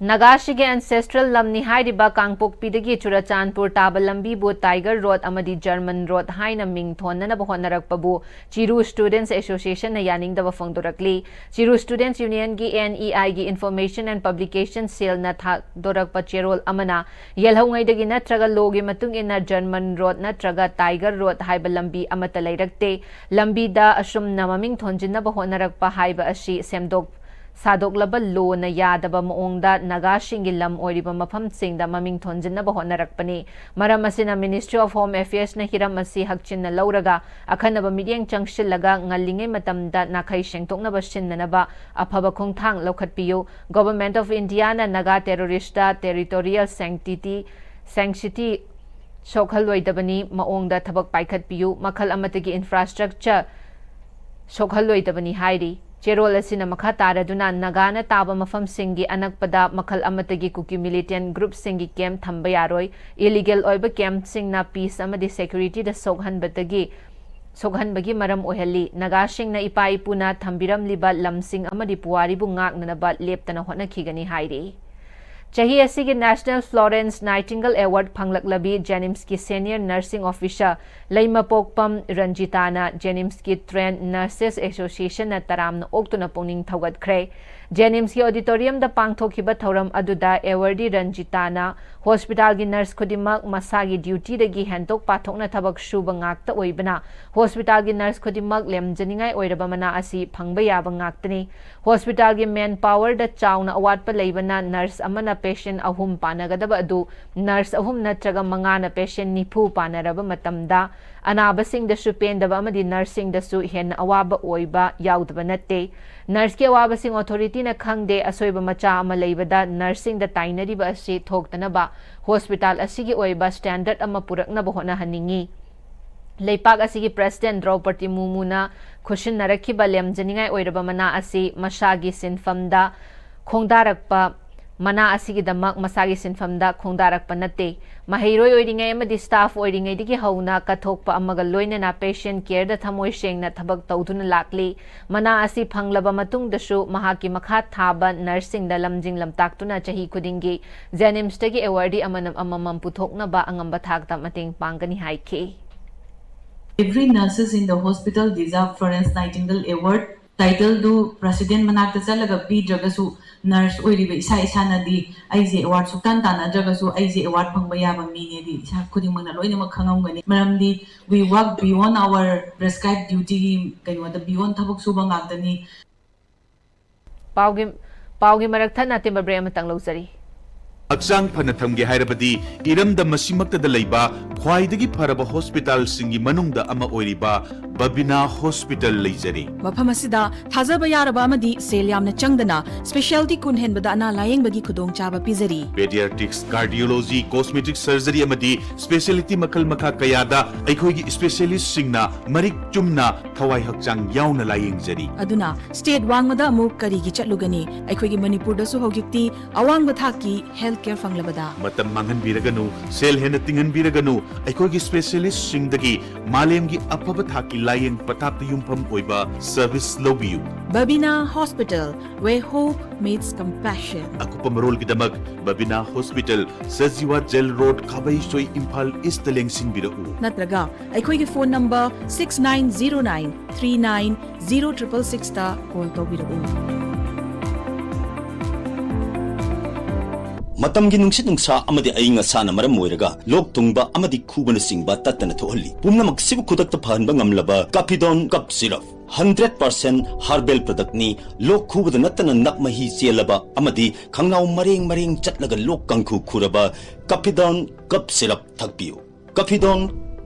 ꯅꯥꯒꯥꯁꯤꯒꯤ ancestral ꯂꯝꯅꯤ ꯍꯥꯏꯔꯤꯕ ꯀꯥꯡꯄꯣꯛꯄꯤꯗꯒꯤ ꯆꯨꯔꯆꯥꯟꯄꯨꯔ ꯇꯥꯕ ꯂꯝꯕꯤꯕꯨ Tiger Road ꯑꯃꯗꯤ German Road ꯍꯥꯏꯅ ꯃꯤꯡ ꯊꯣꯟꯅꯅꯕ ꯍꯣꯠꯅꯔꯛꯄꯕꯨ ꯆꯤꯔꯨ Students Association ꯅ ꯌꯥꯅꯤꯡꯗꯕ ꯐꯣꯡꯗꯣꯔꯛꯂꯤ꯫ ꯆꯤꯔꯨ Students Union ꯒꯤ N E I ꯒꯤ Information and Publication Cell ꯅ ꯊꯥꯗꯣꯔꯛꯄ ꯆꯦꯔꯣꯜ ꯑꯃꯅ ꯌꯦꯜꯍꯧꯉꯩꯗꯒꯤ ꯅꯠꯇ꯭ꯔꯒ law ꯒꯤ ꯃꯇꯨꯡ ꯏꯟꯅ German Road ꯅꯠꯇ꯭ꯔꯒ Tiger Road ꯍꯥꯏꯕ ꯂꯝꯕꯤ ꯑꯃꯠꯇ ꯂꯩꯔꯛꯇꯦ꯫ ꯂꯝꯕꯤꯗ ꯑꯁꯨꯝꯅ ꯃꯃꯤꯡ ꯊꯣꯟꯖꯤꯟꯅꯕ ꯍꯣꯠꯅꯔꯛꯄ ꯍꯥꯏꯕ ꯑꯁꯤ ꯁꯦꯝꯗꯣꯛ ꯁꯥꯗꯣꯛꯂꯕ law ꯅ ꯌꯥꯗꯕ ꯃꯑꯣꯡꯗ ꯅꯥꯒꯥꯁꯤꯡꯒꯤ ꯂꯝ ꯑꯣꯏꯔꯤꯕ ꯃꯐꯝꯁꯤꯡꯗ ꯃꯃꯤꯡ ꯊꯣꯟꯖꯤꯟꯅꯕ ꯍꯣꯠꯅꯔꯛꯄꯅꯤ꯫ ꯃꯔꯝ ꯑꯁꯤꯅ Ministry of Home Affairs ꯅ ꯍꯤꯔꯝ ꯑꯁꯤ ꯍꯛꯆꯤꯟꯅ ꯂꯧꯔꯒ ꯑꯈꯟꯅꯕ ꯃꯤꯠꯌꯦꯡ ꯆꯪꯁꯤꯜꯂꯒ ꯉꯜꯂꯤꯉꯩ ꯃꯇꯝꯗ ꯅꯥꯈꯩ ꯁꯦꯡꯗꯣꯛꯅꯕ ꯁꯤꯟꯅꯅꯕ ꯑꯐꯕ ꯈꯣꯡꯊꯥꯡ ꯂꯧꯈꯠꯄꯤꯌꯨ꯫ Government of India ꯅ ꯅꯥꯒꯥ terrorist ꯇ territorial sanctity, sanctity ꯁꯣꯛꯍꯜꯂꯣꯏꯗꯕꯅꯤ ꯃꯑꯣꯡꯗ ꯊꯕꯛ ꯄꯥꯏꯈꯠꯄꯤꯌꯨ꯫ ꯃꯈꯜ ꯑꯃꯠꯇꯒꯤ infrastructure ꯁꯣꯛꯍꯜꯂꯣꯏꯗꯕꯅꯤ ꯍꯥꯏꯔꯤ꯫ ꯆꯦꯔꯣꯜ ꯑꯁꯤꯅ ꯃꯈꯥ ꯇꯥꯔꯗꯨꯅ ꯅꯥꯒꯥꯅ ꯇꯥꯕ ꯃꯐꯝꯁꯤꯡꯒꯤ ꯑꯅꯛꯄꯗ ꯃꯈꯜ ꯑꯃꯠꯇꯒꯤ ꯀꯨꯀꯤ militant group ꯁꯤꯡꯒꯤ camp ꯊꯝꯕ ꯌꯥꯔꯣꯏ꯫ Illegal ꯑꯣꯏꯕ camp ꯁꯤꯡꯅ peace ꯑꯃꯗꯤ security ꯗ ꯁꯣꯛꯍꯟꯕꯗꯒꯤ, ꯁꯣꯛꯍꯟꯕꯒꯤ ꯃꯔꯝ ꯑꯣꯏꯍꯜꯂꯤ꯫ ꯅꯥꯒꯥꯁꯤꯡꯅ ꯏꯄꯥ ꯏꯄꯨꯅ ꯊꯝꯕꯤꯔꯝꯂꯤꯕ ꯂꯝꯁꯤꯡ ꯑꯃꯗꯤ ꯄꯨꯋꯥꯔꯤꯕꯨ ꯉꯥꯛꯅꯅꯕ ꯂꯦꯞꯇꯅ ꯍꯣꯠꯅꯈꯤꯒꯅꯤ ꯍꯥꯏꯔꯤ꯫ ꯆꯍꯤ ꯑꯁꯤꯒꯤ National Florence Nightingale Award ꯐꯪꯂꯛꯂꯕꯤ JNIMS ꯀꯤ senior nursing officer ꯂꯩꯃꯄꯣꯛꯄꯝ ꯔꯟꯖꯤꯇꯥꯅ JNIMS ꯀꯤ Trained Nurses Association ꯅ ꯇꯔꯥꯝꯅ ꯑꯣꯛꯇꯨꯅ ꯄꯨꯛꯅꯤꯡ ꯊꯧꯒꯠꯈ꯭ꯔꯦ꯫ JNIMS ꯀꯤ auditorium ꯗ ꯄꯥꯡꯊꯣꯛꯈꯤꯕ ꯊꯧꯔꯝ ꯑꯗꯨꯗ awardee ꯔꯟꯖꯤꯇꯥꯅ hospital ꯒꯤ nurse ꯈꯨꯗꯤꯡꯃꯛ ꯃꯁꯥꯒꯤ duty ꯗꯒꯤ ꯍꯦꯟꯗꯣꯛ ꯄꯥꯊꯣꯛꯅ ꯊꯕꯛ ꯁꯨꯕ ꯉꯥꯛꯇ ꯑꯣꯏꯕꯅ hospital ꯒꯤ nurse ꯈꯨꯗꯤꯡꯃꯛ ꯂꯦꯝꯖꯅꯤꯡꯉꯥꯏ ꯑꯣꯏꯔꯕ ꯃꯅꯥ ꯑꯁꯤ ꯐꯪꯕ ꯌꯥꯕ ꯉꯥꯛꯇꯅꯤ꯫ Hospital ꯒꯤ manpower ꯗ ꯆꯥꯎꯅ ꯑꯋꯥꯠꯄ ꯂꯩꯕꯅ nurse ꯑꯃꯅ patient ꯑꯍꯨꯝ ꯄꯥꯟꯅꯒꯗꯕ ꯑꯗꯨ nurse ꯑꯍꯨꯝ ꯅꯠꯇ꯭ꯔꯒ ꯃꯉꯥꯅ patient ꯅꯤꯐꯨ ꯄꯥꯟꯅꯔꯕ ꯃꯇꯝꯗ ꯑꯅꯥꯕꯁꯤꯡꯗꯁꯨ ꯄꯦꯟꯗꯕ ꯑꯃꯗꯤ nurse ꯁꯤꯡꯗꯁꯨ ꯍꯦꯟꯅ ꯑꯋꯥꯕ ꯑꯣꯏꯕ ꯌꯥꯎꯗꯕ ꯅꯠꯇꯦ꯫ Nurse ꯀꯤ ꯑꯋꯥꯕꯁꯤꯡ authority ꯅ ꯈꯪꯗꯦ꯫ ꯑꯁꯣꯏꯕ ꯃꯆꯥ ꯑꯃ ꯂꯩꯕꯗ nurse ꯁꯤꯡꯗ ꯇꯥꯏꯅꯔꯤꯕ ꯑꯁꯤ ꯊꯣꯛꯇꯅꯕ hospital ꯑꯁꯤꯒꯤ ꯑꯣꯏꯕ standard ꯑꯃ ꯄꯨꯔꯛꯅꯕ ꯍꯣꯠꯅꯍꯟꯅꯤꯡꯏ꯫ ꯂꯩꯄꯥꯛ ꯑꯁꯤꯒꯤ President ꯗ꯭ꯔꯧꯄꯗꯤ ꯃꯨꯔꯃꯨꯅ ꯈꯨꯠꯁꯤꯟꯅꯔꯛꯈꯤꯕ ꯂꯦꯝꯖꯅꯤꯡꯉꯥꯏ ꯑꯣꯏꯔꯕ ꯃꯅꯥ ꯑꯁꯤ ꯃꯁꯥꯒꯤ ꯁꯤꯟꯐꯝꯗ ꯈꯣꯡꯗꯥꯔꯛꯄ ꯃꯅꯥ ꯑꯁꯤꯒꯤꯗꯃꯛ ꯃꯁꯥꯒꯤ ꯁꯤꯟꯐꯝꯗ ꯈꯣꯡꯗꯥꯔꯛꯄ ꯅꯠꯇꯦ꯫ ꯃꯍꯩꯔꯣꯏ ꯑꯣꯏꯔꯤꯉꯩ ꯑꯃꯗꯤ staff ꯑꯣꯏꯔꯤꯉꯩꯗꯒꯤ ꯍꯧꯅ ꯀꯠꯊꯣꯛꯄ ꯑꯃꯒ ꯂꯣꯏꯅꯅ patient careꯗ ꯊꯃꯣꯏ ꯁꯦꯡꯅ ꯊꯕꯛ ꯇꯧꯗꯨꯅ ꯂꯥꯛꯂꯤ꯫ ꯃꯅꯥ ꯑꯁꯤ ꯐꯪꯂꯕ ꯃꯇꯨꯡꯗꯁꯨ ꯃꯍꯥꯛꯀꯤ ꯃꯈꯥ ꯊꯥꯕ nurseꯁꯤꯡꯗ ꯂꯝꯖꯤꯡ ꯂꯝꯇꯥꯛꯇꯨꯅ ꯆꯍꯤ ꯈꯨꯗꯤꯡꯒꯤ JNIMSꯇꯒꯤ awardꯗꯤ ꯑꯃꯅ ꯑꯃꯃꯝ ꯄꯨꯊꯣꯛꯅꯕ ꯑꯉꯝꯕ ꯊꯥꯛꯇ ꯃꯇꯦꯡ ꯄꯥꯡꯒꯅꯤ ꯍꯥꯏꯈꯤ꯫ Every nurses in the hospital deserve Florence Nightingale Award꯫ Titleꯗꯨ President ꯃꯅꯥꯛꯇ ꯆꯠꯂꯒ ꯄꯤꯗ꯭ꯔꯒꯁꯨ, nurse ꯑꯣꯏꯔꯤꯕ ꯏꯁꯥ ꯏꯁꯥꯅꯗꯤ ꯑꯩꯁꯦ award ꯁꯨꯛꯇꯥꯟ ꯇꯥꯟꯅꯗ꯭ꯔꯒꯁꯨ ꯑꯩꯁꯦ award ꯐꯪꯕ ꯌꯥꯕ ꯃꯤꯅꯦꯗꯤ ꯏꯁꯥ ꯈꯨꯗꯤꯡꯃꯛꯅ ꯂꯣꯏꯅꯃꯛ ꯈꯪꯉꯝꯒꯅꯤ꯫ ꯃꯔꯝꯗꯤ we work beyond our prescribed dutyꯒꯤ ꯀꯩꯅꯣꯗ, beyond ꯊꯕꯛ ꯁꯨꯕ ꯉꯥꯛꯇꯅꯤ꯫ ꯄꯥꯎꯒꯤ, ꯄꯥꯎꯒꯤ ꯃꯔꯛ ꯊꯠꯅ ꯑꯇꯦꯟꯕ break ꯑꯃꯇꯪ ꯂꯧꯖꯔꯤ꯫ ꯍꯛꯆꯥꯡ ꯐꯅ ꯊꯝꯒꯦ ꯍꯥꯏꯔꯕꯗꯤ ꯏꯔꯝꯗꯝ ꯑꯁꯤꯃꯛꯇꯗ ꯂꯩꯕ ꯈ꯭ꯋꯥꯏꯗꯒꯤ ꯐꯔꯕ hospitalꯁꯤꯡꯒꯤ ꯃꯅꯨꯡꯗ ꯑꯃ ꯑꯣꯏꯔꯤꯕ ꯕꯕꯤꯅꯥ Hospital ꯂꯩꯖꯔꯤ꯫ ꯃꯐꯝ ꯑꯁꯤꯗ ꯊꯥꯖꯕ ꯌꯥꯔꯕ ꯑꯃꯗꯤ ꯁꯦꯜ ꯌꯥꯝꯅ ꯆꯪꯗꯅ specialty ꯀꯨꯟ ꯍꯦꯟꯕꯗ ꯑꯅꯥ ꯂꯥꯌꯦꯡꯕꯒꯤ ꯈꯨꯗꯣꯡꯆꯥꯕ ꯄꯤꯖꯔꯤ꯫ Pediatrics, cardiology, cosmetic surgery ꯑꯃꯗꯤ specialty ꯃꯈꯜ ꯃꯈꯥ ꯀꯌꯥꯗ ꯑꯩꯈꯣꯏꯒꯤ specialistꯁꯤꯡꯅ ꯃꯔꯤꯛ ꯆꯨꯝꯅ ꯊꯋꯥꯏ ꯍꯛꯆꯥꯡ ꯌꯥꯎꯅ ꯂꯥꯌꯦꯡꯖꯔꯤ꯫ ꯑꯗꯨꯅ state ꯋꯥꯡꯃꯗ ꯑꯃꯨꯛ ꯀꯔꯤꯒꯤ ꯆꯠꯂꯨꯒꯅꯤ? ꯑꯩꯈꯣꯏꯒꯤ ꯃꯅꯤꯄꯨꯔꯗꯁꯨ ꯍꯧꯖꯤꯛꯇꯤ ꯑꯋꯥꯡꯕ ꯊꯥꯛꯀꯤ health care ꯐꯪꯂꯕꯗ꯫ ꯃꯇꯝ ꯃꯥꯡꯍꯟꯕꯤꯔꯒꯅꯨ, ꯁꯦꯜ ꯍꯦꯟꯅ ꯇꯤꯡꯍꯟꯕꯤꯔꯒꯅꯨ, ꯑꯩꯈꯣꯏꯒꯤ specialistꯁꯤꯡꯗꯒꯤ ꯃꯥꯂꯦꯝꯒꯤ ꯑꯐꯕ ꯊꯥꯛꯀꯤ ꯂꯥꯌꯦꯡ ꯄꯊꯥꯞꯇ ꯌꯨꯝꯐꯝ ꯑꯣꯏꯕ service ꯂꯧꯕꯤꯌꯨ꯫ Babina Hospital, where hope meets compassion. ꯑꯀꯨꯞꯄ ꯃꯔꯣꯜꯒꯤꯗꯃꯛ Babina Hospital, Sajiwa Jail Road, ꯈꯥꯕꯩꯁꯣꯏ, Imphal Eastꯇ ꯂꯦꯡꯁꯤꯟꯕꯤꯔꯛꯎ꯫ ꯅꯠꯇ꯭ꯔꯒ ꯑꯩꯈꯣꯏꯒꯤ phone number six nine zero nine three nine zero triple sixꯇ call ꯇꯧꯕꯤꯔꯛꯎ꯫ ꯃꯇꯝꯒꯤ ꯅꯨꯡꯁꯤꯠ ꯅꯨꯡꯁꯥ ꯑꯃꯗꯤ ꯑꯏꯪ ꯑꯁꯥꯅ ꯃꯔꯝ ꯑꯣꯏꯔꯒ ꯂꯣꯛ ꯊꯨꯡꯕ ꯑꯃꯗꯤ ꯈꯨꯕꯅꯆꯤꯡꯕ ꯇꯠꯇꯅ ꯊꯣꯛꯍꯜꯂꯤ꯫ ꯄꯨꯝꯅꯃꯛꯁꯤꯕꯨ ꯈꯨꯗꯛꯇ ꯐꯍꯟꯕ ꯉꯝꯂꯕ Caphidone Cough Syrup, hundred percent herbal productꯅꯤ꯫ ꯂꯣꯛ ꯈꯨꯕꯗ ꯅꯠꯇꯅ ꯅꯞ ꯃꯍꯤ ꯆꯦꯜꯂꯕ ꯑꯃꯗꯤ ꯈꯪꯅꯥꯎ ꯃꯔꯦꯡ ꯃꯔꯦꯡ ꯆꯠꯂꯒ ꯂꯣꯛ ꯀꯥꯡꯈꯨ ꯈꯨꯔꯕ Caphidone Cough Syrup ꯊꯛꯄꯤꯌꯨ꯫ Caphidone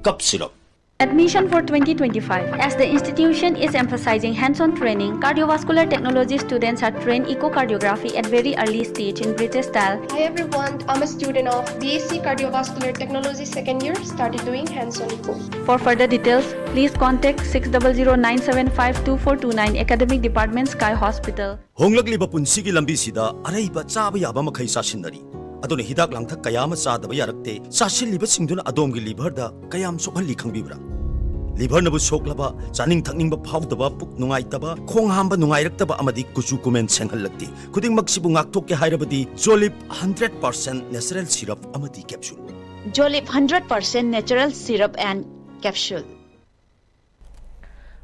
Cough Syrup꯫ Admission for twenty twenty-five. As the institution is emphasizing hands-on training, cardiovascular technology students are trained echocardiography at very early stage in British style. Hi everyone, I'm a student of B S C Cardiovascular Technology second year, started doing hands-on echo. For further details, please contact six double zero nine seven five two four two nine, Academic Department, Sky Hospital. ꯍꯣꯡꯂꯛꯂꯤꯕ ꯄꯨꯟꯁꯤꯒꯤ ꯂꯝꯕꯤꯁꯤꯗ ꯑꯔꯩꯕ ꯆꯥꯕ ꯌꯥꯕ ꯃꯈꯩ ꯆꯥꯁꯤꯟꯅꯔꯤ꯫ ꯑꯗꯨꯅ ꯍꯤꯗꯥꯛ ꯂꯥꯡꯊꯛ ꯀꯌꯥ ꯑꯃ ꯆꯥꯗꯕ ꯌꯥꯔꯛꯇꯦ꯫ ꯆꯥꯁꯤꯜꯂꯤꯕꯁꯤꯡꯗꯨꯅ ꯑꯗꯣꯝꯒꯤ liverꯗ ꯀꯌꯥꯝ ꯁꯣꯛꯍꯜꯂꯤ ꯈꯪꯕꯤꯕ꯭ꯔꯥ? Liverꯅꯕꯨ ꯁꯣꯛꯂꯕ, ꯆꯥꯅꯤꯡ ꯊꯛꯅꯤꯡꯕ ꯐꯥꯎꯗꯕ, ꯄꯨꯛ ꯅꯨꯡꯉꯥꯏꯇꯕ, ꯈꯣꯡ ꯍꯥꯝꯕ ꯅꯨꯡꯉꯥꯏꯔꯛꯇꯕ ꯑꯃꯗꯤ ꯀꯨꯆꯨ ꯀꯨꯃꯦꯟ ꯁꯦꯡꯍꯜꯂꯛꯇꯦ꯫ ꯈꯨꯗꯤꯡꯃꯛꯁꯤꯕꯨ ꯉꯥꯛꯊꯣꯛꯀꯦ ꯍꯥꯏꯔꯕꯗꯤ Jolib hundred percent natural syrup ꯑꯃꯗꯤ capsule꯫ Jolib hundred percent natural syrup and capsule꯫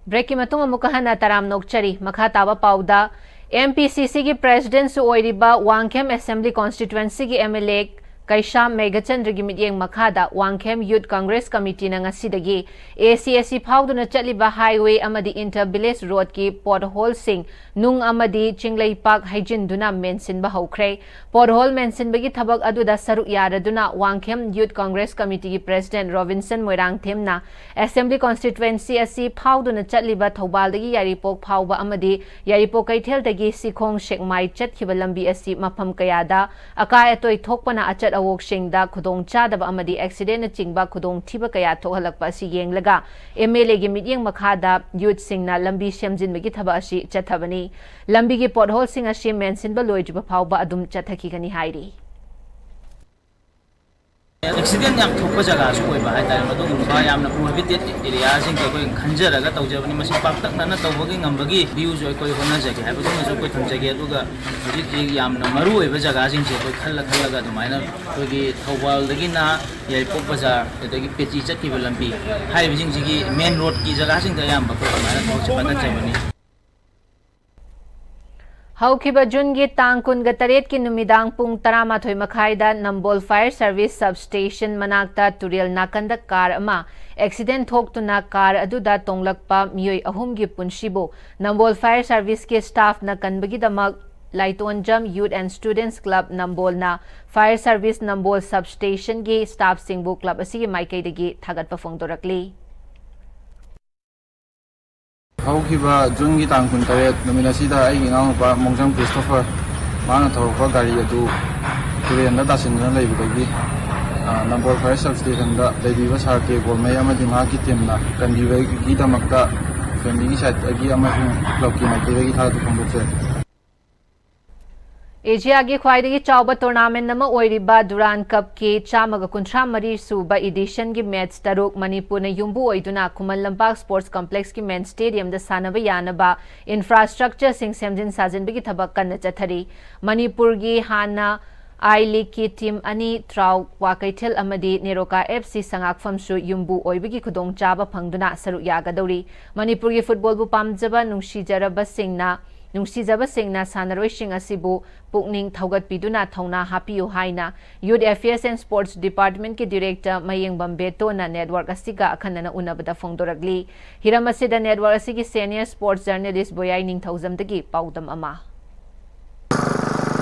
Breakꯀꯤ ꯃꯇꯨꯡ ꯑꯃꯨꯛꯀ ꯍꯟꯅ ꯇꯔꯥꯝꯅ ꯑꯣꯛꯆꯔꯤ꯫ ꯃꯈꯥ ꯇꯥꯕ ꯄꯥꯎꯗ, M P C Cꯒꯤ Presidentꯁꯨ ꯑꯣꯏꯔꯤꯕ Wangkhem Assembly Constituencyꯒꯤ M L A ꯀꯩꯁꯥꯝ ꯃꯦꯘꯆꯟꯗ꯭ꯔꯒꯤ ꯃꯤꯠꯌꯦꯡ ꯃꯈꯥꯗ ꯋꯥꯡꯈꯦꯝ Youth Congress Committeeꯅ ꯉꯁꯤꯗꯒꯤ A C S C ꯐꯥꯎꯗꯨꯅ ꯆꯠꯂꯤꯕ highway ꯑꯃꯗꯤ inter village roadꯀꯤ potholeꯁꯤꯡ ꯅꯨꯡ ꯑꯃꯗꯤ ꯆꯤꯡꯂꯩꯄꯥꯛ ꯍꯩꯖꯤꯟꯗꯨꯅ ꯃꯦꯟꯁꯤꯟꯕ ꯍꯧꯈ꯭ꯔꯦ꯫ Pothole ꯃꯦꯟꯁꯤꯟꯕꯒꯤ ꯊꯕꯛ ꯑꯗꯨꯗ ꯁꯔꯨꯛ ꯌꯥꯔꯗꯨꯅ ꯋꯥꯡꯈꯦꯝ Youth Congress Committeeꯒꯤ President ꯔꯣꯕꯤꯟꯁꯟ ꯃꯣꯏꯔꯥꯡꯊꯦꯝꯅ Assembly Constituency ꯑꯁꯤ ꯐꯥꯎꯗꯨꯅ ꯆꯠꯂꯤꯕ ꯊꯧꯕꯥꯜꯗꯒꯤ ꯌꯥꯏꯔꯤꯄꯣꯛ ꯐꯥꯎꯕ ꯑꯃꯗꯤ ꯌꯥꯏꯔꯤꯄꯣꯛ ꯀꯩꯊꯦꯜꯗꯒꯤ ꯁꯤꯈꯣꯡ ꯁꯦꯛꯃꯥꯏ ꯆꯠꯈꯤꯕ ꯂꯝꯕꯤ ꯑꯁꯤ ꯃꯐꯝ ꯀꯌꯥꯗ ꯑꯀꯥꯏ ꯑꯇꯣꯏ ꯊꯣꯛꯄꯅ ꯑꯆꯠ ꯑꯋꯣꯛꯁꯤꯡꯗ ꯈꯨꯗꯣꯡꯆꯥꯗꯕ ꯑꯃꯗꯤ accidentꯅꯆꯤꯡꯕ ꯈꯨꯗꯣꯡꯊꯤꯕ ꯀꯌꯥ ꯊꯣꯛꯍꯜꯂꯛꯄ ꯑꯁꯤ ꯌꯦꯡꯂꯒ M L Aꯒꯤ ꯃꯤꯠꯌꯦꯡ ꯃꯈꯥꯗ youthꯁꯤꯡꯅ ꯂꯝꯕꯤ ꯁꯦꯝꯖꯤꯟꯕꯒꯤ ꯊꯕꯛ ꯑꯁꯤ ꯆꯠꯊꯕꯅꯤ꯫ ꯂꯝꯕꯤꯒꯤ potholeꯁꯤꯡ ꯑꯁꯤ ꯃꯦꯟꯁꯤꯟꯕ ꯂꯣꯏꯗ꯭ꯔꯤꯕ ꯐꯥꯎꯕ ꯑꯗꯨꯝ ꯆꯠꯊꯈꯤꯒꯅꯤ ꯍꯥꯏꯔꯤ꯫ Accident ꯌꯥꯝ ꯊꯣꯛꯄ ꯖꯒꯥꯁꯨ ꯑꯣꯏꯕ ꯍꯥꯏꯇꯥꯔꯦ꯫ ꯃꯗꯨꯒꯨꯝꯕ ꯌꯥꯝꯅ prohibited areaꯁꯤꯡꯁꯦ ꯑꯩꯈꯣꯏ ꯈꯟꯖꯔꯒ ꯇꯧꯖꯕꯅꯤ꯫ ꯃꯁꯤ ꯄꯥꯛꯇꯛꯅꯅ ꯇꯧꯕꯒꯤ ꯉꯝꯕꯒꯤ viewꯁꯨ ꯑꯩꯈꯣꯏ ꯍꯣꯠꯅꯖꯒꯦ ꯍꯥꯏꯕꯗꯨꯃꯁꯨ ꯑꯩꯈꯣꯏ ꯊꯝꯖꯒꯦ꯫ ꯑꯗꯨꯒ ꯍꯧꯖꯤꯛ ꯍꯧꯖꯤꯛ ꯌꯥꯝꯅ ꯃꯔꯨ ꯑꯣꯏꯕ ꯖꯒꯥꯁꯤꯡꯁꯦ ꯑꯩꯈꯣꯏ ꯈꯜꯂ ꯈꯜꯂꯒ ꯑꯗꯨꯃꯥꯏꯅ ꯑꯩꯈꯣꯏꯒꯤ ꯊꯧꯕꯥꯜꯗꯒꯤꯅ ꯌꯥꯏꯔꯤꯄꯣꯛ ꯕꯖꯥꯔ, ꯑꯗꯒꯤ ꯄꯦꯆꯤ ꯆꯠꯈꯤꯕ ꯂꯝꯕꯤ ꯍꯥꯏꯔꯤꯕꯁꯤꯡꯁꯤꯒꯤ main roadꯀꯤ ꯖꯒꯥꯁꯤꯡꯗ ꯑꯌꯥꯝꯕ ꯑꯩꯈꯣꯏ ꯑꯗꯨꯃꯥꯏꯅ ꯊꯕꯛꯁꯦ ꯄꯥꯏꯈꯠꯆꯕꯅꯤ꯫ ꯍꯧꯈꯤꯕ Juneꯒꯤ ꯇꯥꯡ ꯀꯨꯟꯒ ꯇꯔꯦꯠꯀꯤ ꯅꯨꯃꯤꯗꯥꯡ ꯄꯨꯡ ꯇꯔꯥꯃꯥꯊꯣꯏ ꯃꯈꯥꯏꯗ ꯅꯝꯕꯣꯜ Fire Service Substation ꯃꯅꯥꯛꯇ ꯇꯨꯔꯦꯜ ꯅꯥꯀꯟꯗ car ꯑꯃ accident ꯊꯣꯛꯇꯨꯅ car ꯑꯗꯨꯗ ꯇꯣꯡꯂꯛꯄ ꯃꯤꯑꯣꯏ ꯑꯍꯨꯝꯒꯤ ꯄꯨꯟꯁꯤꯕꯨ ꯅꯝꯕꯣꯜ Fire Serviceꯀꯤ staffꯅ ꯀꯟꯕꯒꯤꯗꯃꯛ ꯂꯥꯏꯇꯣꯟꯖꯝ Youth and Students Club ꯅꯝꯕꯣꯜꯅ Fire Service Nambol Substationꯒꯤ staffꯁꯤꯡꯕꯨ club ꯑꯁꯤꯒꯤ ꯃꯥꯏꯀꯩꯗꯒꯤ ꯊꯥꯒꯠꯄ ꯐꯣꯡꯗꯣꯔꯛꯂꯤ꯫ ꯍꯧꯈꯤꯕ ꯖꯨꯟꯒꯤ ꯇꯥꯡ ꯀꯨꯟꯇꯔꯦꯠ ꯅꯨꯃꯤꯠ ꯑꯁꯤꯗ ꯑꯩꯒꯤ ꯏꯅꯥꯎꯅꯨꯄꯥ ꯃꯣꯡꯖꯝ ꯈ꯭ꯔꯤꯁꯇꯣꯐꯔ, ꯃꯥꯅ ꯊꯧꯔꯛꯄ ꯒꯥꯔꯤ ꯑꯗꯨ ꯇꯨꯔꯦꯟꯗ ꯇꯥꯁꯤꯟꯗꯨꯅ ꯂꯩꯕꯗꯒꯤ, ꯑ, ꯅꯝꯕꯣꯜ ꯐꯥꯌꯔ ꯁꯕ ꯁ꯭ꯇꯦꯁꯟꯗ ꯂꯩꯕꯤꯕ ꯁꯥꯔ ꯀꯦ ꯒꯣꯜꯃꯩ ꯑꯃꯗꯤ ꯃꯍꯥꯛꯀꯤ ꯇꯤꯝꯅ ꯀꯟꯕꯤꯕꯒꯤꯗꯃꯛꯇ ꯐꯦꯃꯤꯂꯤꯒꯤ ꯁꯥꯏꯠꯇꯒꯤ ꯑꯃꯁꯨꯡ ꯀ꯭ꯂꯕꯀꯤ ꯃꯥꯏꯀꯩꯗꯒꯤ ꯊꯥꯒꯠꯄ ꯐꯣꯡꯗꯣꯛꯆꯔꯤ꯫ ꯑꯦꯁꯤꯌꯥꯒꯤ ꯈ꯭ꯋꯥꯏꯗꯒꯤ ꯆꯥꯎꯕ ꯇꯣꯔꯅꯥꯃꯦꯟ ꯑꯃ ꯑꯣꯏꯔꯤꯕ ꯗꯨꯔꯥꯟ ꯀꯞꯀꯤ ꯆꯥꯝꯃꯒ ꯀꯨꯟꯊ꯭ꯔꯥ ꯃꯔꯤ ꯁꯨꯕ ꯏꯗꯤꯁꯟꯒꯤ ꯃꯦꯠꯆ ꯇꯔꯨꯛ ꯃꯅꯤꯄꯨꯔꯅ ꯌꯨꯝꯕꯨ ꯑꯣꯏꯗꯨꯅ ꯈꯨꯃꯟ ꯂꯝꯄꯥꯛ ꯁ꯭ꯄꯣꯔꯠꯁ ꯀꯝꯄ꯭ꯂꯦꯛꯁꯀꯤ ꯃꯦꯟ ꯁ꯭ꯇꯦꯗꯤꯌꯝꯗ ꯁꯥꯟꯅꯕ ꯌꯥꯅꯕ ꯏꯟꯐ꯭ꯔꯥꯁ꯭ꯇ꯭ꯔꯛꯆꯔꯁꯤꯡ ꯁꯦꯝꯖꯤꯟ ꯁꯥꯖꯤꯟꯕꯒꯤ ꯊꯕꯛ ꯀꯟꯅ ꯆꯠꯊꯔꯤ꯫ ꯃꯅꯤꯄꯨꯔꯒꯤ ꯍꯥꯟꯅ ꯑꯥꯏ ꯂꯤꯒꯀꯤ ꯇꯤꯝ ꯑꯅꯤ, ꯇ꯭ꯔꯥꯎ ꯀ꯭ꯋꯥꯀꯩꯊꯦꯜ ꯑꯃꯗꯤ ꯅꯦꯔꯣꯀꯥ ꯑꯦꯐ ꯁꯤ ꯁꯉꯥꯛꯐꯝꯁꯨ ꯌꯨꯝꯕꯨ ꯑꯣꯏꯕꯒꯤ ꯈꯨꯗꯣꯡꯆꯥꯕ ꯐꯪꯗꯨꯅ ꯁꯔꯨꯛ ꯌꯥꯒꯗꯧꯔꯤ꯫ ꯃꯅꯤꯄꯨꯔꯒꯤ ꯐꯨꯠꯕꯣꯜꯕꯨ ꯄꯥꯝꯖꯕ ꯅꯨꯡꯁꯤꯖꯔꯕꯁꯤꯡꯅ, ꯅꯨꯡꯁꯤꯖꯕꯁꯤꯡꯅ ꯁꯥꯟꯅꯔꯣꯏꯁꯤꯡ ꯑꯁꯤꯕꯨ ꯄꯨꯛꯅꯤꯡ ꯊꯧꯒꯠꯄꯤꯗꯨꯅ ꯊꯧꯅꯥ ꯍꯥꯞꯄꯤꯌꯨ ꯍꯥꯏꯅ Youth Affairs and Sports Departmentꯀꯤ Director Mayengbam ꯕꯦꯇꯣꯅ network ꯑꯁꯤꯒ ꯑꯈꯟꯅꯅ ꯎꯅꯕꯗ ꯐꯣꯡꯗꯣꯔꯛꯂꯤ꯫ ꯍꯤꯔꯝ ꯑꯁꯤꯗ network ꯑꯁꯤꯒꯤ senior sports journalist ꯕꯣꯌꯥꯏ ꯅꯤꯡꯊꯧꯖꯝꯗꯒꯤ ꯄꯥꯎꯗꯝ ꯑꯃ꯫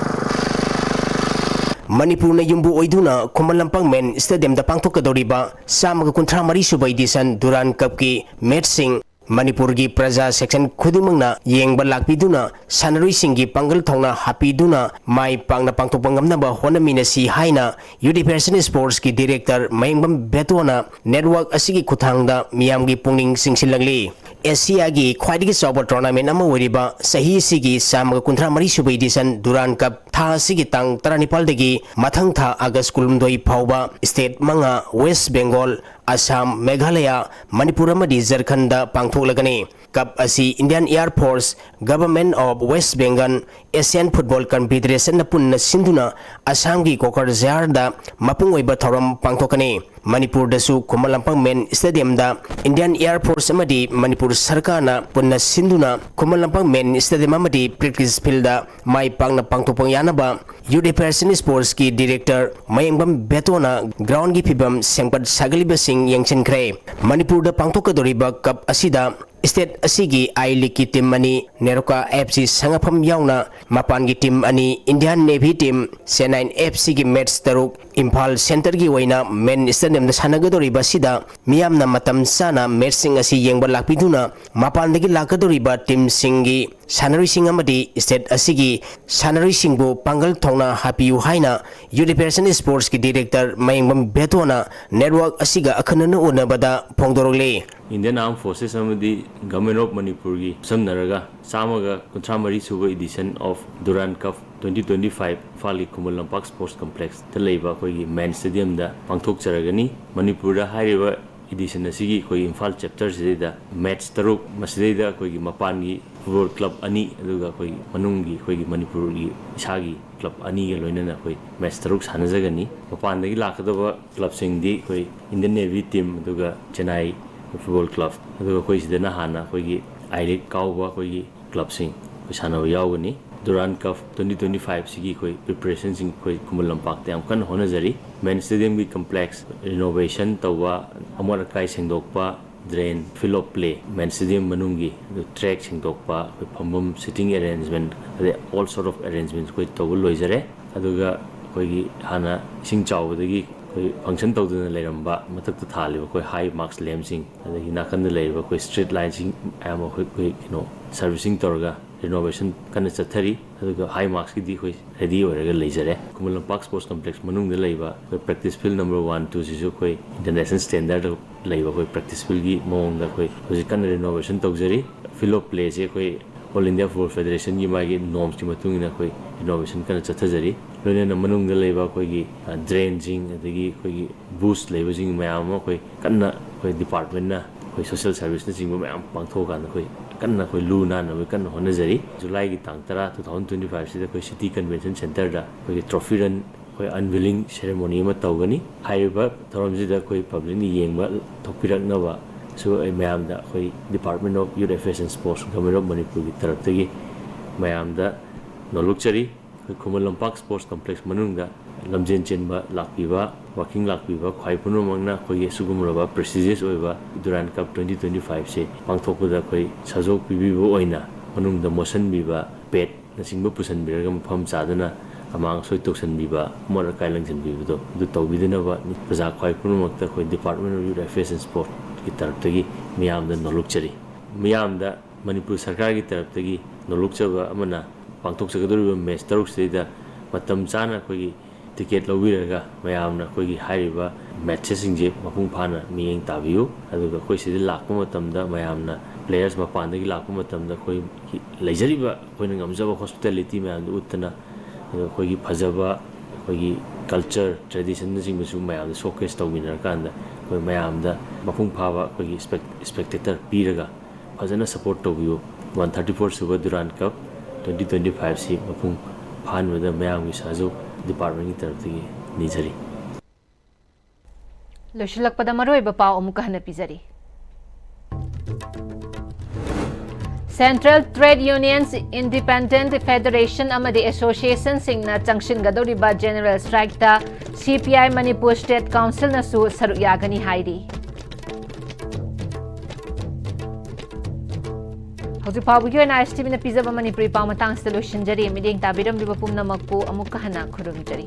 ꯃꯅꯤꯄꯨꯔꯅ ꯌꯨꯝꯕꯨ ꯑꯣꯏꯗꯨꯅ ꯈꯨꯃꯟ ꯂꯝꯄꯥꯛ ꯃꯦꯟ ꯁ꯭ꯇꯦꯗꯤꯌꯝꯗ ꯄꯥꯡꯊꯣꯛꯀꯗꯧꯔꯤꯕ ꯆꯥꯝꯃꯒ ꯀꯨꯟꯊ꯭ꯔꯥ ꯃꯔꯤ ꯁꯨꯕ ꯏꯗꯤꯁꯟ ꯗꯨꯔꯥꯟ ꯀꯞꯀꯤ ꯃꯦꯠꯆꯁꯤꯡ ꯃꯅꯤꯄꯨꯔꯒꯤ ꯄ꯭ꯔꯖꯥ ꯁꯦꯛꯁꯟ ꯈꯨꯗꯤꯡꯃꯛꯅ ꯌꯦꯡꯕ ꯂꯥꯛꯄꯤꯗꯨꯅ ꯁꯥꯟꯅꯔꯣꯏꯁꯤꯡꯒꯤ ꯄꯥꯡꯒꯜ ꯊꯧꯅꯥ ꯍꯥꯞꯄꯤꯗꯨꯅ ꯃꯥꯏ ꯄꯥꯛꯅ ꯄꯥꯡꯊꯣꯛꯄ ꯉꯝꯅꯕ ꯍꯣꯠꯅꯃꯤꯟꯅꯁꯤ ꯍꯥꯏꯅ Youth Affairs and Sportsꯀꯤ Director Mayengbam ꯕꯦꯇꯣꯅ network ꯑꯁꯤꯒꯤ ꯈꯨꯠꯊꯥꯡꯗ ꯃꯤꯌꯥꯝꯒꯤ ꯄꯨꯛꯅꯤꯡ ꯆꯤꯡꯁꯤꯜꯂꯛꯂꯤ꯫ ꯑꯦꯁꯤꯌꯥꯒꯤ ꯈ꯭ꯋꯥꯏꯗꯒꯤ ꯆꯥꯎꯕ ꯇꯣꯔꯅꯥꯃꯦꯟ ꯑꯃ ꯑꯣꯏꯔꯤꯕ ꯆꯍꯤ ꯑꯁꯤꯒꯤ ꯆꯥꯝꯃꯒ ꯀꯨꯟꯊ꯭ꯔꯥ ꯃꯔꯤ ꯁꯨꯕ ꯏꯗꯤꯁꯟ ꯗꯨꯔꯥꯟ ꯀꯞ ꯊꯥ ꯑꯁꯤꯒꯤ ꯇꯥꯡ ꯇꯔꯥꯅꯤꯄꯥꯜꯗꯒꯤ ꯃꯊꯪ ꯊꯥ ꯑꯥꯒꯁ ꯀꯨꯟꯍꯨꯝꯗꯣꯏ ꯐꯥꯎꯕ ꯁ꯭ꯇꯦꯠ ꯃꯉꯥ, ꯋꯦꯁ ꯕꯦꯡꯒꯣꯜ, ꯑꯁꯥꯝ, ꯃꯦꯘꯥꯂꯌꯥ, ꯃꯅꯤꯄꯨꯔ ꯑꯃꯗꯤ ꯖꯔꯈꯟꯗ ꯄꯥꯡꯊꯣꯛꯂꯒꯅꯤ꯫ ꯀꯞ ꯑꯁꯤ Indian Air Force, Government of West Bengal, Asian Football Confederationꯅ ꯄꯨꯟꯅ ꯁꯤꯟꯗꯨꯅ ꯑꯁꯥꯝꯒꯤ ꯀꯣꯀꯔꯖꯥꯔꯗ ꯃꯄꯨꯡ ꯑꯣꯏꯕ ꯊꯧꯔꯝ ꯄꯥꯡꯊꯣꯛꯀꯅꯤ꯫ ꯃꯅꯤꯄꯨꯔꯗꯁꯨ ꯈꯨꯃꯟ ꯂꯝꯄꯥꯛ ꯃꯦꯟ ꯁ꯭ꯇꯦꯗꯤꯌꯝꯗ Indian Air Force ꯑꯃꯗꯤ ꯃꯅꯤꯄꯨꯔ ꯁꯔꯀꯥꯔꯅ ꯄꯨꯟꯅ ꯁꯤꯟꯗꯨꯅ ꯈꯨꯃꯟ ꯂꯝꯄꯥꯛ ꯃꯦꯟ ꯁ꯭ꯇꯦꯗꯤꯌꯝ ꯑꯃꯗꯤ practice fieldꯗ ꯃꯥꯏ ꯄꯥꯛꯅ ꯄꯥꯡꯊꯣꯛꯄ ꯌꯥꯅꯕ Youth Affairs and Sportsꯀꯤ Director ꯃꯌꯦꯡꯕꯝ ꯕꯦꯇꯣꯅ groundꯒꯤ ꯐꯤꯕꯝ ꯁꯦꯝꯒꯠ ꯁꯥꯒꯠꯂꯤꯕꯁꯤꯡ ꯌꯦꯡꯁꯤꯟꯈ꯭ꯔꯦ꯫ ꯃꯅꯤꯄꯨꯔꯗ ꯄꯥꯡꯊꯣꯛꯀꯗꯧꯔꯤꯕ ꯀꯞ ꯑꯁꯤꯗ state ꯑꯁꯤꯒꯤ I Leagueꯀꯤ team ꯑꯅꯤ, ꯅꯦꯔꯣꯀꯥ F C ꯁꯉꯥꯐꯝ ꯌꯥꯎꯅ ꯃꯄꯥꯟꯒꯤ team ꯑꯅꯤ, Indian Navy team, ꯁꯦꯅꯥꯏꯟ F Cꯒꯤ match ꯇꯔꯨꯛ, ꯏꯝꯐꯥꯜ centreꯒꯤ ꯑꯣꯏꯅ main stadiumꯗ ꯁꯥꯟꯅꯒꯗꯧꯔꯤꯕ ꯑꯁꯤꯗ ꯃꯤꯌꯥꯝꯅ ꯃꯇꯝ ꯆꯥꯅ matchꯁꯤꯡ ꯑꯁꯤ ꯌꯦꯡꯕ ꯂꯥꯛꯄꯤꯗꯨꯅ ꯃꯄꯥꯟꯗꯒꯤ ꯂꯥꯛꯀꯗꯧꯔꯤꯕ teamꯁꯤꯡꯒꯤ ꯁꯥꯟꯅꯔꯣꯏꯁꯤꯡ ꯑꯃꯗꯤ state ꯑꯁꯤꯒꯤ ꯁꯥꯟꯅꯔꯣꯏꯁꯤꯡꯕꯨ ꯄꯥꯡꯒꯜ ꯊꯧꯅꯥ ꯍꯥꯞꯄꯤꯌꯨ ꯍꯥꯏꯅ Youth Affairs and Sportsꯀꯤ director Mayengbam ꯕꯦꯇꯣꯅ network ꯑꯁꯤꯒ ꯑꯈꯟꯅꯅ ꯎꯅꯕꯗ ꯐꯣꯡꯗꯣꯔꯛꯂꯤ꯫ Indian Armed Forces ꯑꯃꯗꯤ Government of Manipurꯒꯤ ꯈꯨꯠꯁꯝꯅꯔꯒ ꯆꯥꯝꯃꯒ ꯀꯨꯟꯊ꯭ꯔꯥ ꯃꯔꯤ ꯁꯨꯕ edition of Durand Cup twenty twenty-five ꯏꯝꯐꯥꯜꯒꯤ ꯈꯨꯃꯟ ꯂꯝꯄꯥꯛ Sports Complexꯇ ꯂꯩꯕ ꯑꯩꯈꯣꯏꯒꯤ main stadiumꯗ ꯄꯥꯡꯊꯣꯛꯆꯔꯒꯅꯤ꯫ ꯃꯅꯤꯄꯨꯔꯗ ꯍꯥꯏꯔꯤꯕ edition ꯑꯁꯤꯒꯤ ꯑꯩꯈꯣꯏꯒꯤ ꯏꯝꯐꯥꯜ chapterꯁꯤꯗꯩꯗ match ꯇꯔꯨꯛ, ꯃꯁꯤꯗꯩꯗ ꯑꯩꯈꯣꯏꯒꯤ ꯃꯄꯥꯟꯒꯤ football club ꯑꯅꯤ, ꯑꯗꯨꯒ ꯑꯩꯈꯣꯏꯒꯤ ꯃꯅꯨꯡꯒꯤ ꯑꯩꯈꯣꯏꯒꯤ ꯃꯅꯤꯄꯨꯔꯒꯤ ꯏꯁꯥꯒꯤ club ꯑꯅꯤꯒ ꯂꯣꯏꯅꯅ ꯑꯩꯈꯣꯏ match ꯇꯔꯨꯛ ꯁꯥꯟꯅꯖꯒꯅꯤ꯫ ꯃꯄꯥꯟꯗꯒꯤ ꯂꯥꯛꯀꯗꯕ clubꯁꯤꯡꯗꯤ ꯑꯩꯈꯣꯏ Indian Navy team, ꯑꯗꯨꯒ Chennai Football Club, ꯑꯗꯨꯒ ꯑꯩꯈꯣꯏ ꯁꯤꯗꯅ ꯍꯥꯟꯅ ꯑꯩꯈꯣꯏꯒꯤ I League ꯀꯥꯎꯕ ꯑꯩꯈꯣꯏꯒꯤ clubꯁꯤꯡ ꯑꯩꯈꯣꯏ ꯁꯥꯟꯅꯕ ꯌꯥꯎꯒꯅꯤ꯫ Durand Cup twenty twenty-five ꯁꯤꯒꯤ ꯑꯩꯈꯣꯏ preparationꯁꯤꯡ ꯑꯩꯈꯣꯏ ꯈꯨꯃꯟ ꯂꯝꯄꯥꯛꯇ ꯌꯥꯝ ꯀꯟꯅ ꯍꯣꯠꯅꯖꯔꯤ꯫ Main stadiumꯒꯤ complex renovation ꯇꯧꯕ, ꯑꯃꯣꯠ ꯑꯀꯥꯏ ꯁꯦꯡꯗꯣꯛꯄ, drain, field of play, main stadium ꯃꯅꯨꯡꯒꯤ ꯑꯗꯨ track ꯁꯦꯡꯗꯣꯛꯄ, ꯑꯩꯈꯣꯏ ꯐꯝꯐꯝ sitting arrangement, ꯑꯗꯩ all sort of arrangement ꯑꯩꯈꯣꯏ ꯇꯧꯕ ꯂꯣꯏꯖꯔꯦ꯫ ꯑꯗꯨꯒ ꯑꯩꯈꯣꯏꯒꯤ ꯍꯥꯟꯅ ꯏꯁꯤꯡ ꯆꯥꯎꯕꯗꯒꯤ ꯑꯩꯈꯣꯏ function ꯇꯧꯗꯅ ꯂꯩꯔꯝꯕ ꯃꯊꯛꯇ ꯊꯥꯜꯂꯤꯕ ꯑꯩꯈꯣꯏ high mast lampꯁꯤꯡ, ꯑꯗꯒꯤ ꯅꯥꯀꯟꯗ ꯂꯩꯔꯤꯕ ꯑꯩꯈꯣꯏ street lightꯁꯤꯡ ꯃꯌꯥꯝ ꯑꯩꯈꯣꯏ, ꯑꯩꯈꯣꯏ ꯀꯩꯅꯣ servicing ꯇꯧꯔꯒ renovation ꯀꯟꯅ ꯆꯠꯊꯔꯤ꯫ ꯑꯗꯨꯒ high mastꯀꯤꯗꯤ ꯑꯩꯈꯣꯏ ready ꯑꯣꯏꯔꯒ ꯂꯩꯖꯔꯦ꯫ ꯈꯨꯃꯟ ꯂꯝꯄꯥꯛ Sports Complex ꯃꯅꯨꯡꯗ ꯂꯩꯕ ꯑꯩꯈꯣꯏ practice field number one, twoꯁꯤꯁꯨ ꯑꯩꯈꯣꯏ international standard ꯂꯩꯕ ꯑꯩꯈꯣꯏ practice fieldꯀꯤ ꯃꯑꯣꯡꯗ ꯑꯩꯈꯣꯏ ꯍꯧꯖꯤꯛ ꯀꯟꯅ renovation ꯇꯧꯖꯔꯤ꯫ Field of playꯁꯦ ꯑꯩꯈꯣꯏ All India Football Federationꯒꯤ ꯃꯥꯒꯤ normsꯀꯤ ꯃꯇꯨꯡ ꯏꯟꯅ ꯑꯩꯈꯣꯏ renovation ꯀꯟꯅ ꯆꯠꯊꯖꯔꯤ꯫ ꯂꯣꯏꯅꯅ ꯃꯅꯨꯡꯗ ꯂꯩꯕ ꯑꯩꯈꯣꯏꯒꯤ, ꯑ, drainꯁꯤꯡ, ꯑꯗꯒꯤ ꯑꯩꯈꯣꯏꯒꯤ bush ꯂꯩꯕꯁꯤꯡ ꯃꯌꯥꯝ ꯑꯃ ꯑꯩꯈꯣꯏ ꯀꯟꯅ ꯑꯩꯈꯣꯏ departmentꯅ, ꯑꯩꯈꯣꯏ social serviceꯅꯆꯤꯡꯕ ꯃꯌꯥꯝ ꯄꯥꯡꯊꯣꯛꯑꯀꯥꯟꯗ ꯑꯩꯈꯣꯏ ꯀꯟꯅ ꯑꯩꯈꯣꯏ ꯂꯨ ꯅꯥꯟꯅꯕ ꯀꯟꯅ ꯍꯣꯠꯅꯖꯔꯤ꯫ Julyꯒꯤ ꯇꯥꯡ ꯇꯔꯥ, two thousand twenty fiveꯁꯤꯗ ꯑꯩꯈꯣꯏ City Convention Centreꯗ ꯑꯩꯈꯣꯏꯒꯤ trophy run, ꯑꯩꯈꯣꯏ unveiling ceremony ꯑꯃ ꯇꯧꯒꯅꯤ꯫ ꯍꯥꯏꯔꯤꯕ ꯊꯧꯔꯝꯁꯤꯗ ꯑꯩꯈꯣꯏ publicꯅ ꯌꯦꯡꯕ ꯊꯣꯛꯄꯤꯔꯛꯅꯕꯁꯨ ꯑꯩ ꯃꯌꯥꯝꯗ ꯑꯩꯈꯣꯏ Department of Youth Affairs and Sports, Government of Manipurꯒꯤ ꯇꯔꯞꯇꯒꯤ ꯃꯌꯥꯝꯗ ꯅꯣꯜꯂꯨꯛꯆꯔꯤ꯫ ꯑꯩꯈꯣꯏ ꯈꯨꯃꯟ ꯂꯝꯄꯥꯛ Sports Complex ꯃꯅꯨꯡꯗ ꯂꯝꯖꯦꯟ ꯆꯦꯟꯕ ꯂꯥꯛꯄꯤꯕ ꯋꯥꯀꯤꯡ ꯂꯥꯛꯄꯤꯕ ꯈ꯭ꯋꯥꯏ ꯄꯨꯝꯅꯃꯛꯅ ꯑꯩꯈꯣꯏꯒꯤ ꯑꯁꯤꯒꯨꯝꯂꯕ prestigious ꯑꯣꯏꯕ Durand Cup twenty twenty five ꯁꯦ ꯄꯥꯡꯊꯣꯛꯄꯗ ꯑꯩꯈꯣꯏ ꯁꯥꯖꯣꯛ ꯄꯤꯕꯤꯕ ꯑꯣꯏꯅ ꯃꯅꯨꯡꯗ ꯃꯣꯠꯁꯟꯕꯤꯕ, ꯄꯦꯠꯅꯆꯤꯡꯕ ꯄꯨꯁꯟꯕꯤꯔꯒ ꯃꯐꯝ ꯆꯥꯗꯅ ꯑꯃꯥꯡ ꯑꯁꯣꯏ ꯇꯧꯁꯟꯕꯤꯕ, ꯑꯃꯣꯠ ꯑꯀꯥꯏ ꯂꯪꯁꯤꯟꯕꯤꯕꯗꯣ ꯑꯗꯨ ꯇꯧꯕꯤꯗꯅꯕ ꯄ꯭ꯔꯖꯥ ꯈ꯭ꯋꯥꯏ ꯄꯨꯝꯅꯃꯛꯇ ꯑꯩꯈꯣꯏ Department of Youth Affairs and Sportꯀꯤ ꯇꯔꯞꯇꯒꯤ ꯃꯤꯌꯥꯝꯗ ꯅꯣꯜꯂꯨꯛꯆꯔꯤ꯫ ꯃꯤꯌꯥꯝꯗ ꯃꯅꯤꯄꯨꯔ ꯁꯔꯀꯥꯔꯒꯤ ꯇꯔꯞꯇꯒꯤ ꯅꯣꯜꯂꯨꯛꯆꯕ ꯑꯃꯅ, ꯄꯥꯡꯊꯣꯛꯆꯒꯗꯧꯔꯤꯕ ꯃꯦꯠꯆ ꯇꯔꯨꯛꯁꯤꯗꯩꯗ ꯃꯇꯝ ꯆꯥꯅ ꯑꯩꯈꯣꯏꯒꯤ ꯇꯤꯀꯦꯠ ꯂꯧꯕꯤꯔꯒ ꯃꯌꯥꯝꯅ ꯑꯩꯈꯣꯏꯒꯤ ꯍꯥꯏꯔꯤꯕ ꯃꯦꯠꯆꯁꯤꯡꯁꯦ ꯃꯄꯨꯡ ꯐꯥꯅ ꯃꯤꯠꯌꯦꯡ ꯇꯥꯕꯤꯌꯨ꯫ ꯑꯗꯨꯒ ꯑꯩꯈꯣꯏ ꯁꯤꯗ ꯂꯥꯛꯄ ꯃꯇꯝꯗ ꯃꯌꯥꯝꯅ, players ꯃꯄꯥꯟꯗꯒꯤ ꯂꯥꯛꯄ ꯃꯇꯝꯗ ꯑꯩꯈꯣꯏꯒꯤ ꯂꯩꯖꯔꯤꯕ ꯑꯩꯈꯣꯏꯅ ꯉꯝꯖꯕ hospitality ꯃꯌꯥꯝꯗꯨ ꯎꯠꯇꯅ, ꯑꯗꯨꯒ ꯑꯩꯈꯣꯏꯒꯤ ꯐꯖꯕ ꯑꯩꯈꯣꯏꯒꯤ culture, traditionꯅꯆꯤꯡꯕꯁꯨ ꯃꯌꯥꯝꯗ showcase ꯇꯧꯃꯤꯟꯅꯔꯀꯥꯟꯗ ꯑꯩꯈꯣꯏ ꯃꯌꯥꯝꯗ ꯃꯄꯨꯡ ꯐꯥꯕ ꯑꯩꯈꯣꯏꯒꯤ spec-, spectator ꯄꯤꯔꯒ ꯐꯖꯅ support ꯇꯧꯕꯤꯌꯨ꯫ One thirty four ꯁꯨꯕ Durand Cup twenty twenty five ꯁꯤ ꯃꯄꯨꯡ ꯐꯥꯍꯟꯕꯗ ꯃꯌꯥꯝꯒꯤ ꯁꯍꯖꯣꯛ departmentꯀꯤ ꯇꯔꯞꯇꯒꯤ ꯅꯤꯖꯔꯤ꯫ ꯂꯣꯏꯁꯤꯜꯂꯛꯄꯗ ꯃꯔꯨꯑꯣꯏꯕ ꯄꯥꯎ ꯑꯃꯨꯛꯀ ꯍꯟꯅ ꯄꯤꯖꯔꯤ꯫ Central Trade Unions, Independent Federation ꯑꯃꯗꯤ Associationꯁꯤꯡꯅ ꯆꯪꯁꯤꯟꯒꯗꯧꯔꯤꯕ General Strikeꯇ C P I Manipur State Councilꯅꯁꯨ ꯁꯔꯨꯛ ꯌꯥꯒꯅꯤ ꯍꯥꯏꯔꯤ꯫ ꯍꯧꯖꯤꯛ ꯐꯥꯎꯕꯒꯤ ꯑꯣꯏꯅ ISTVꯅ ꯄꯤꯖꯕ ꯃꯅꯤꯄꯨꯔꯤ ꯄꯥꯎ ꯃꯇꯥꯡꯁꯤꯗ ꯂꯣꯏꯁꯤꯟꯖꯔꯤ꯫ ꯃꯤꯠꯌꯦꯡ ꯇꯥꯕꯤꯔꯝꯂꯤꯕ ꯄꯨꯝꯅꯃꯛꯄꯨ ꯑꯃꯨꯛꯀ ꯍꯟꯅ ꯈꯨꯔꯨꯝꯖꯔꯤ꯫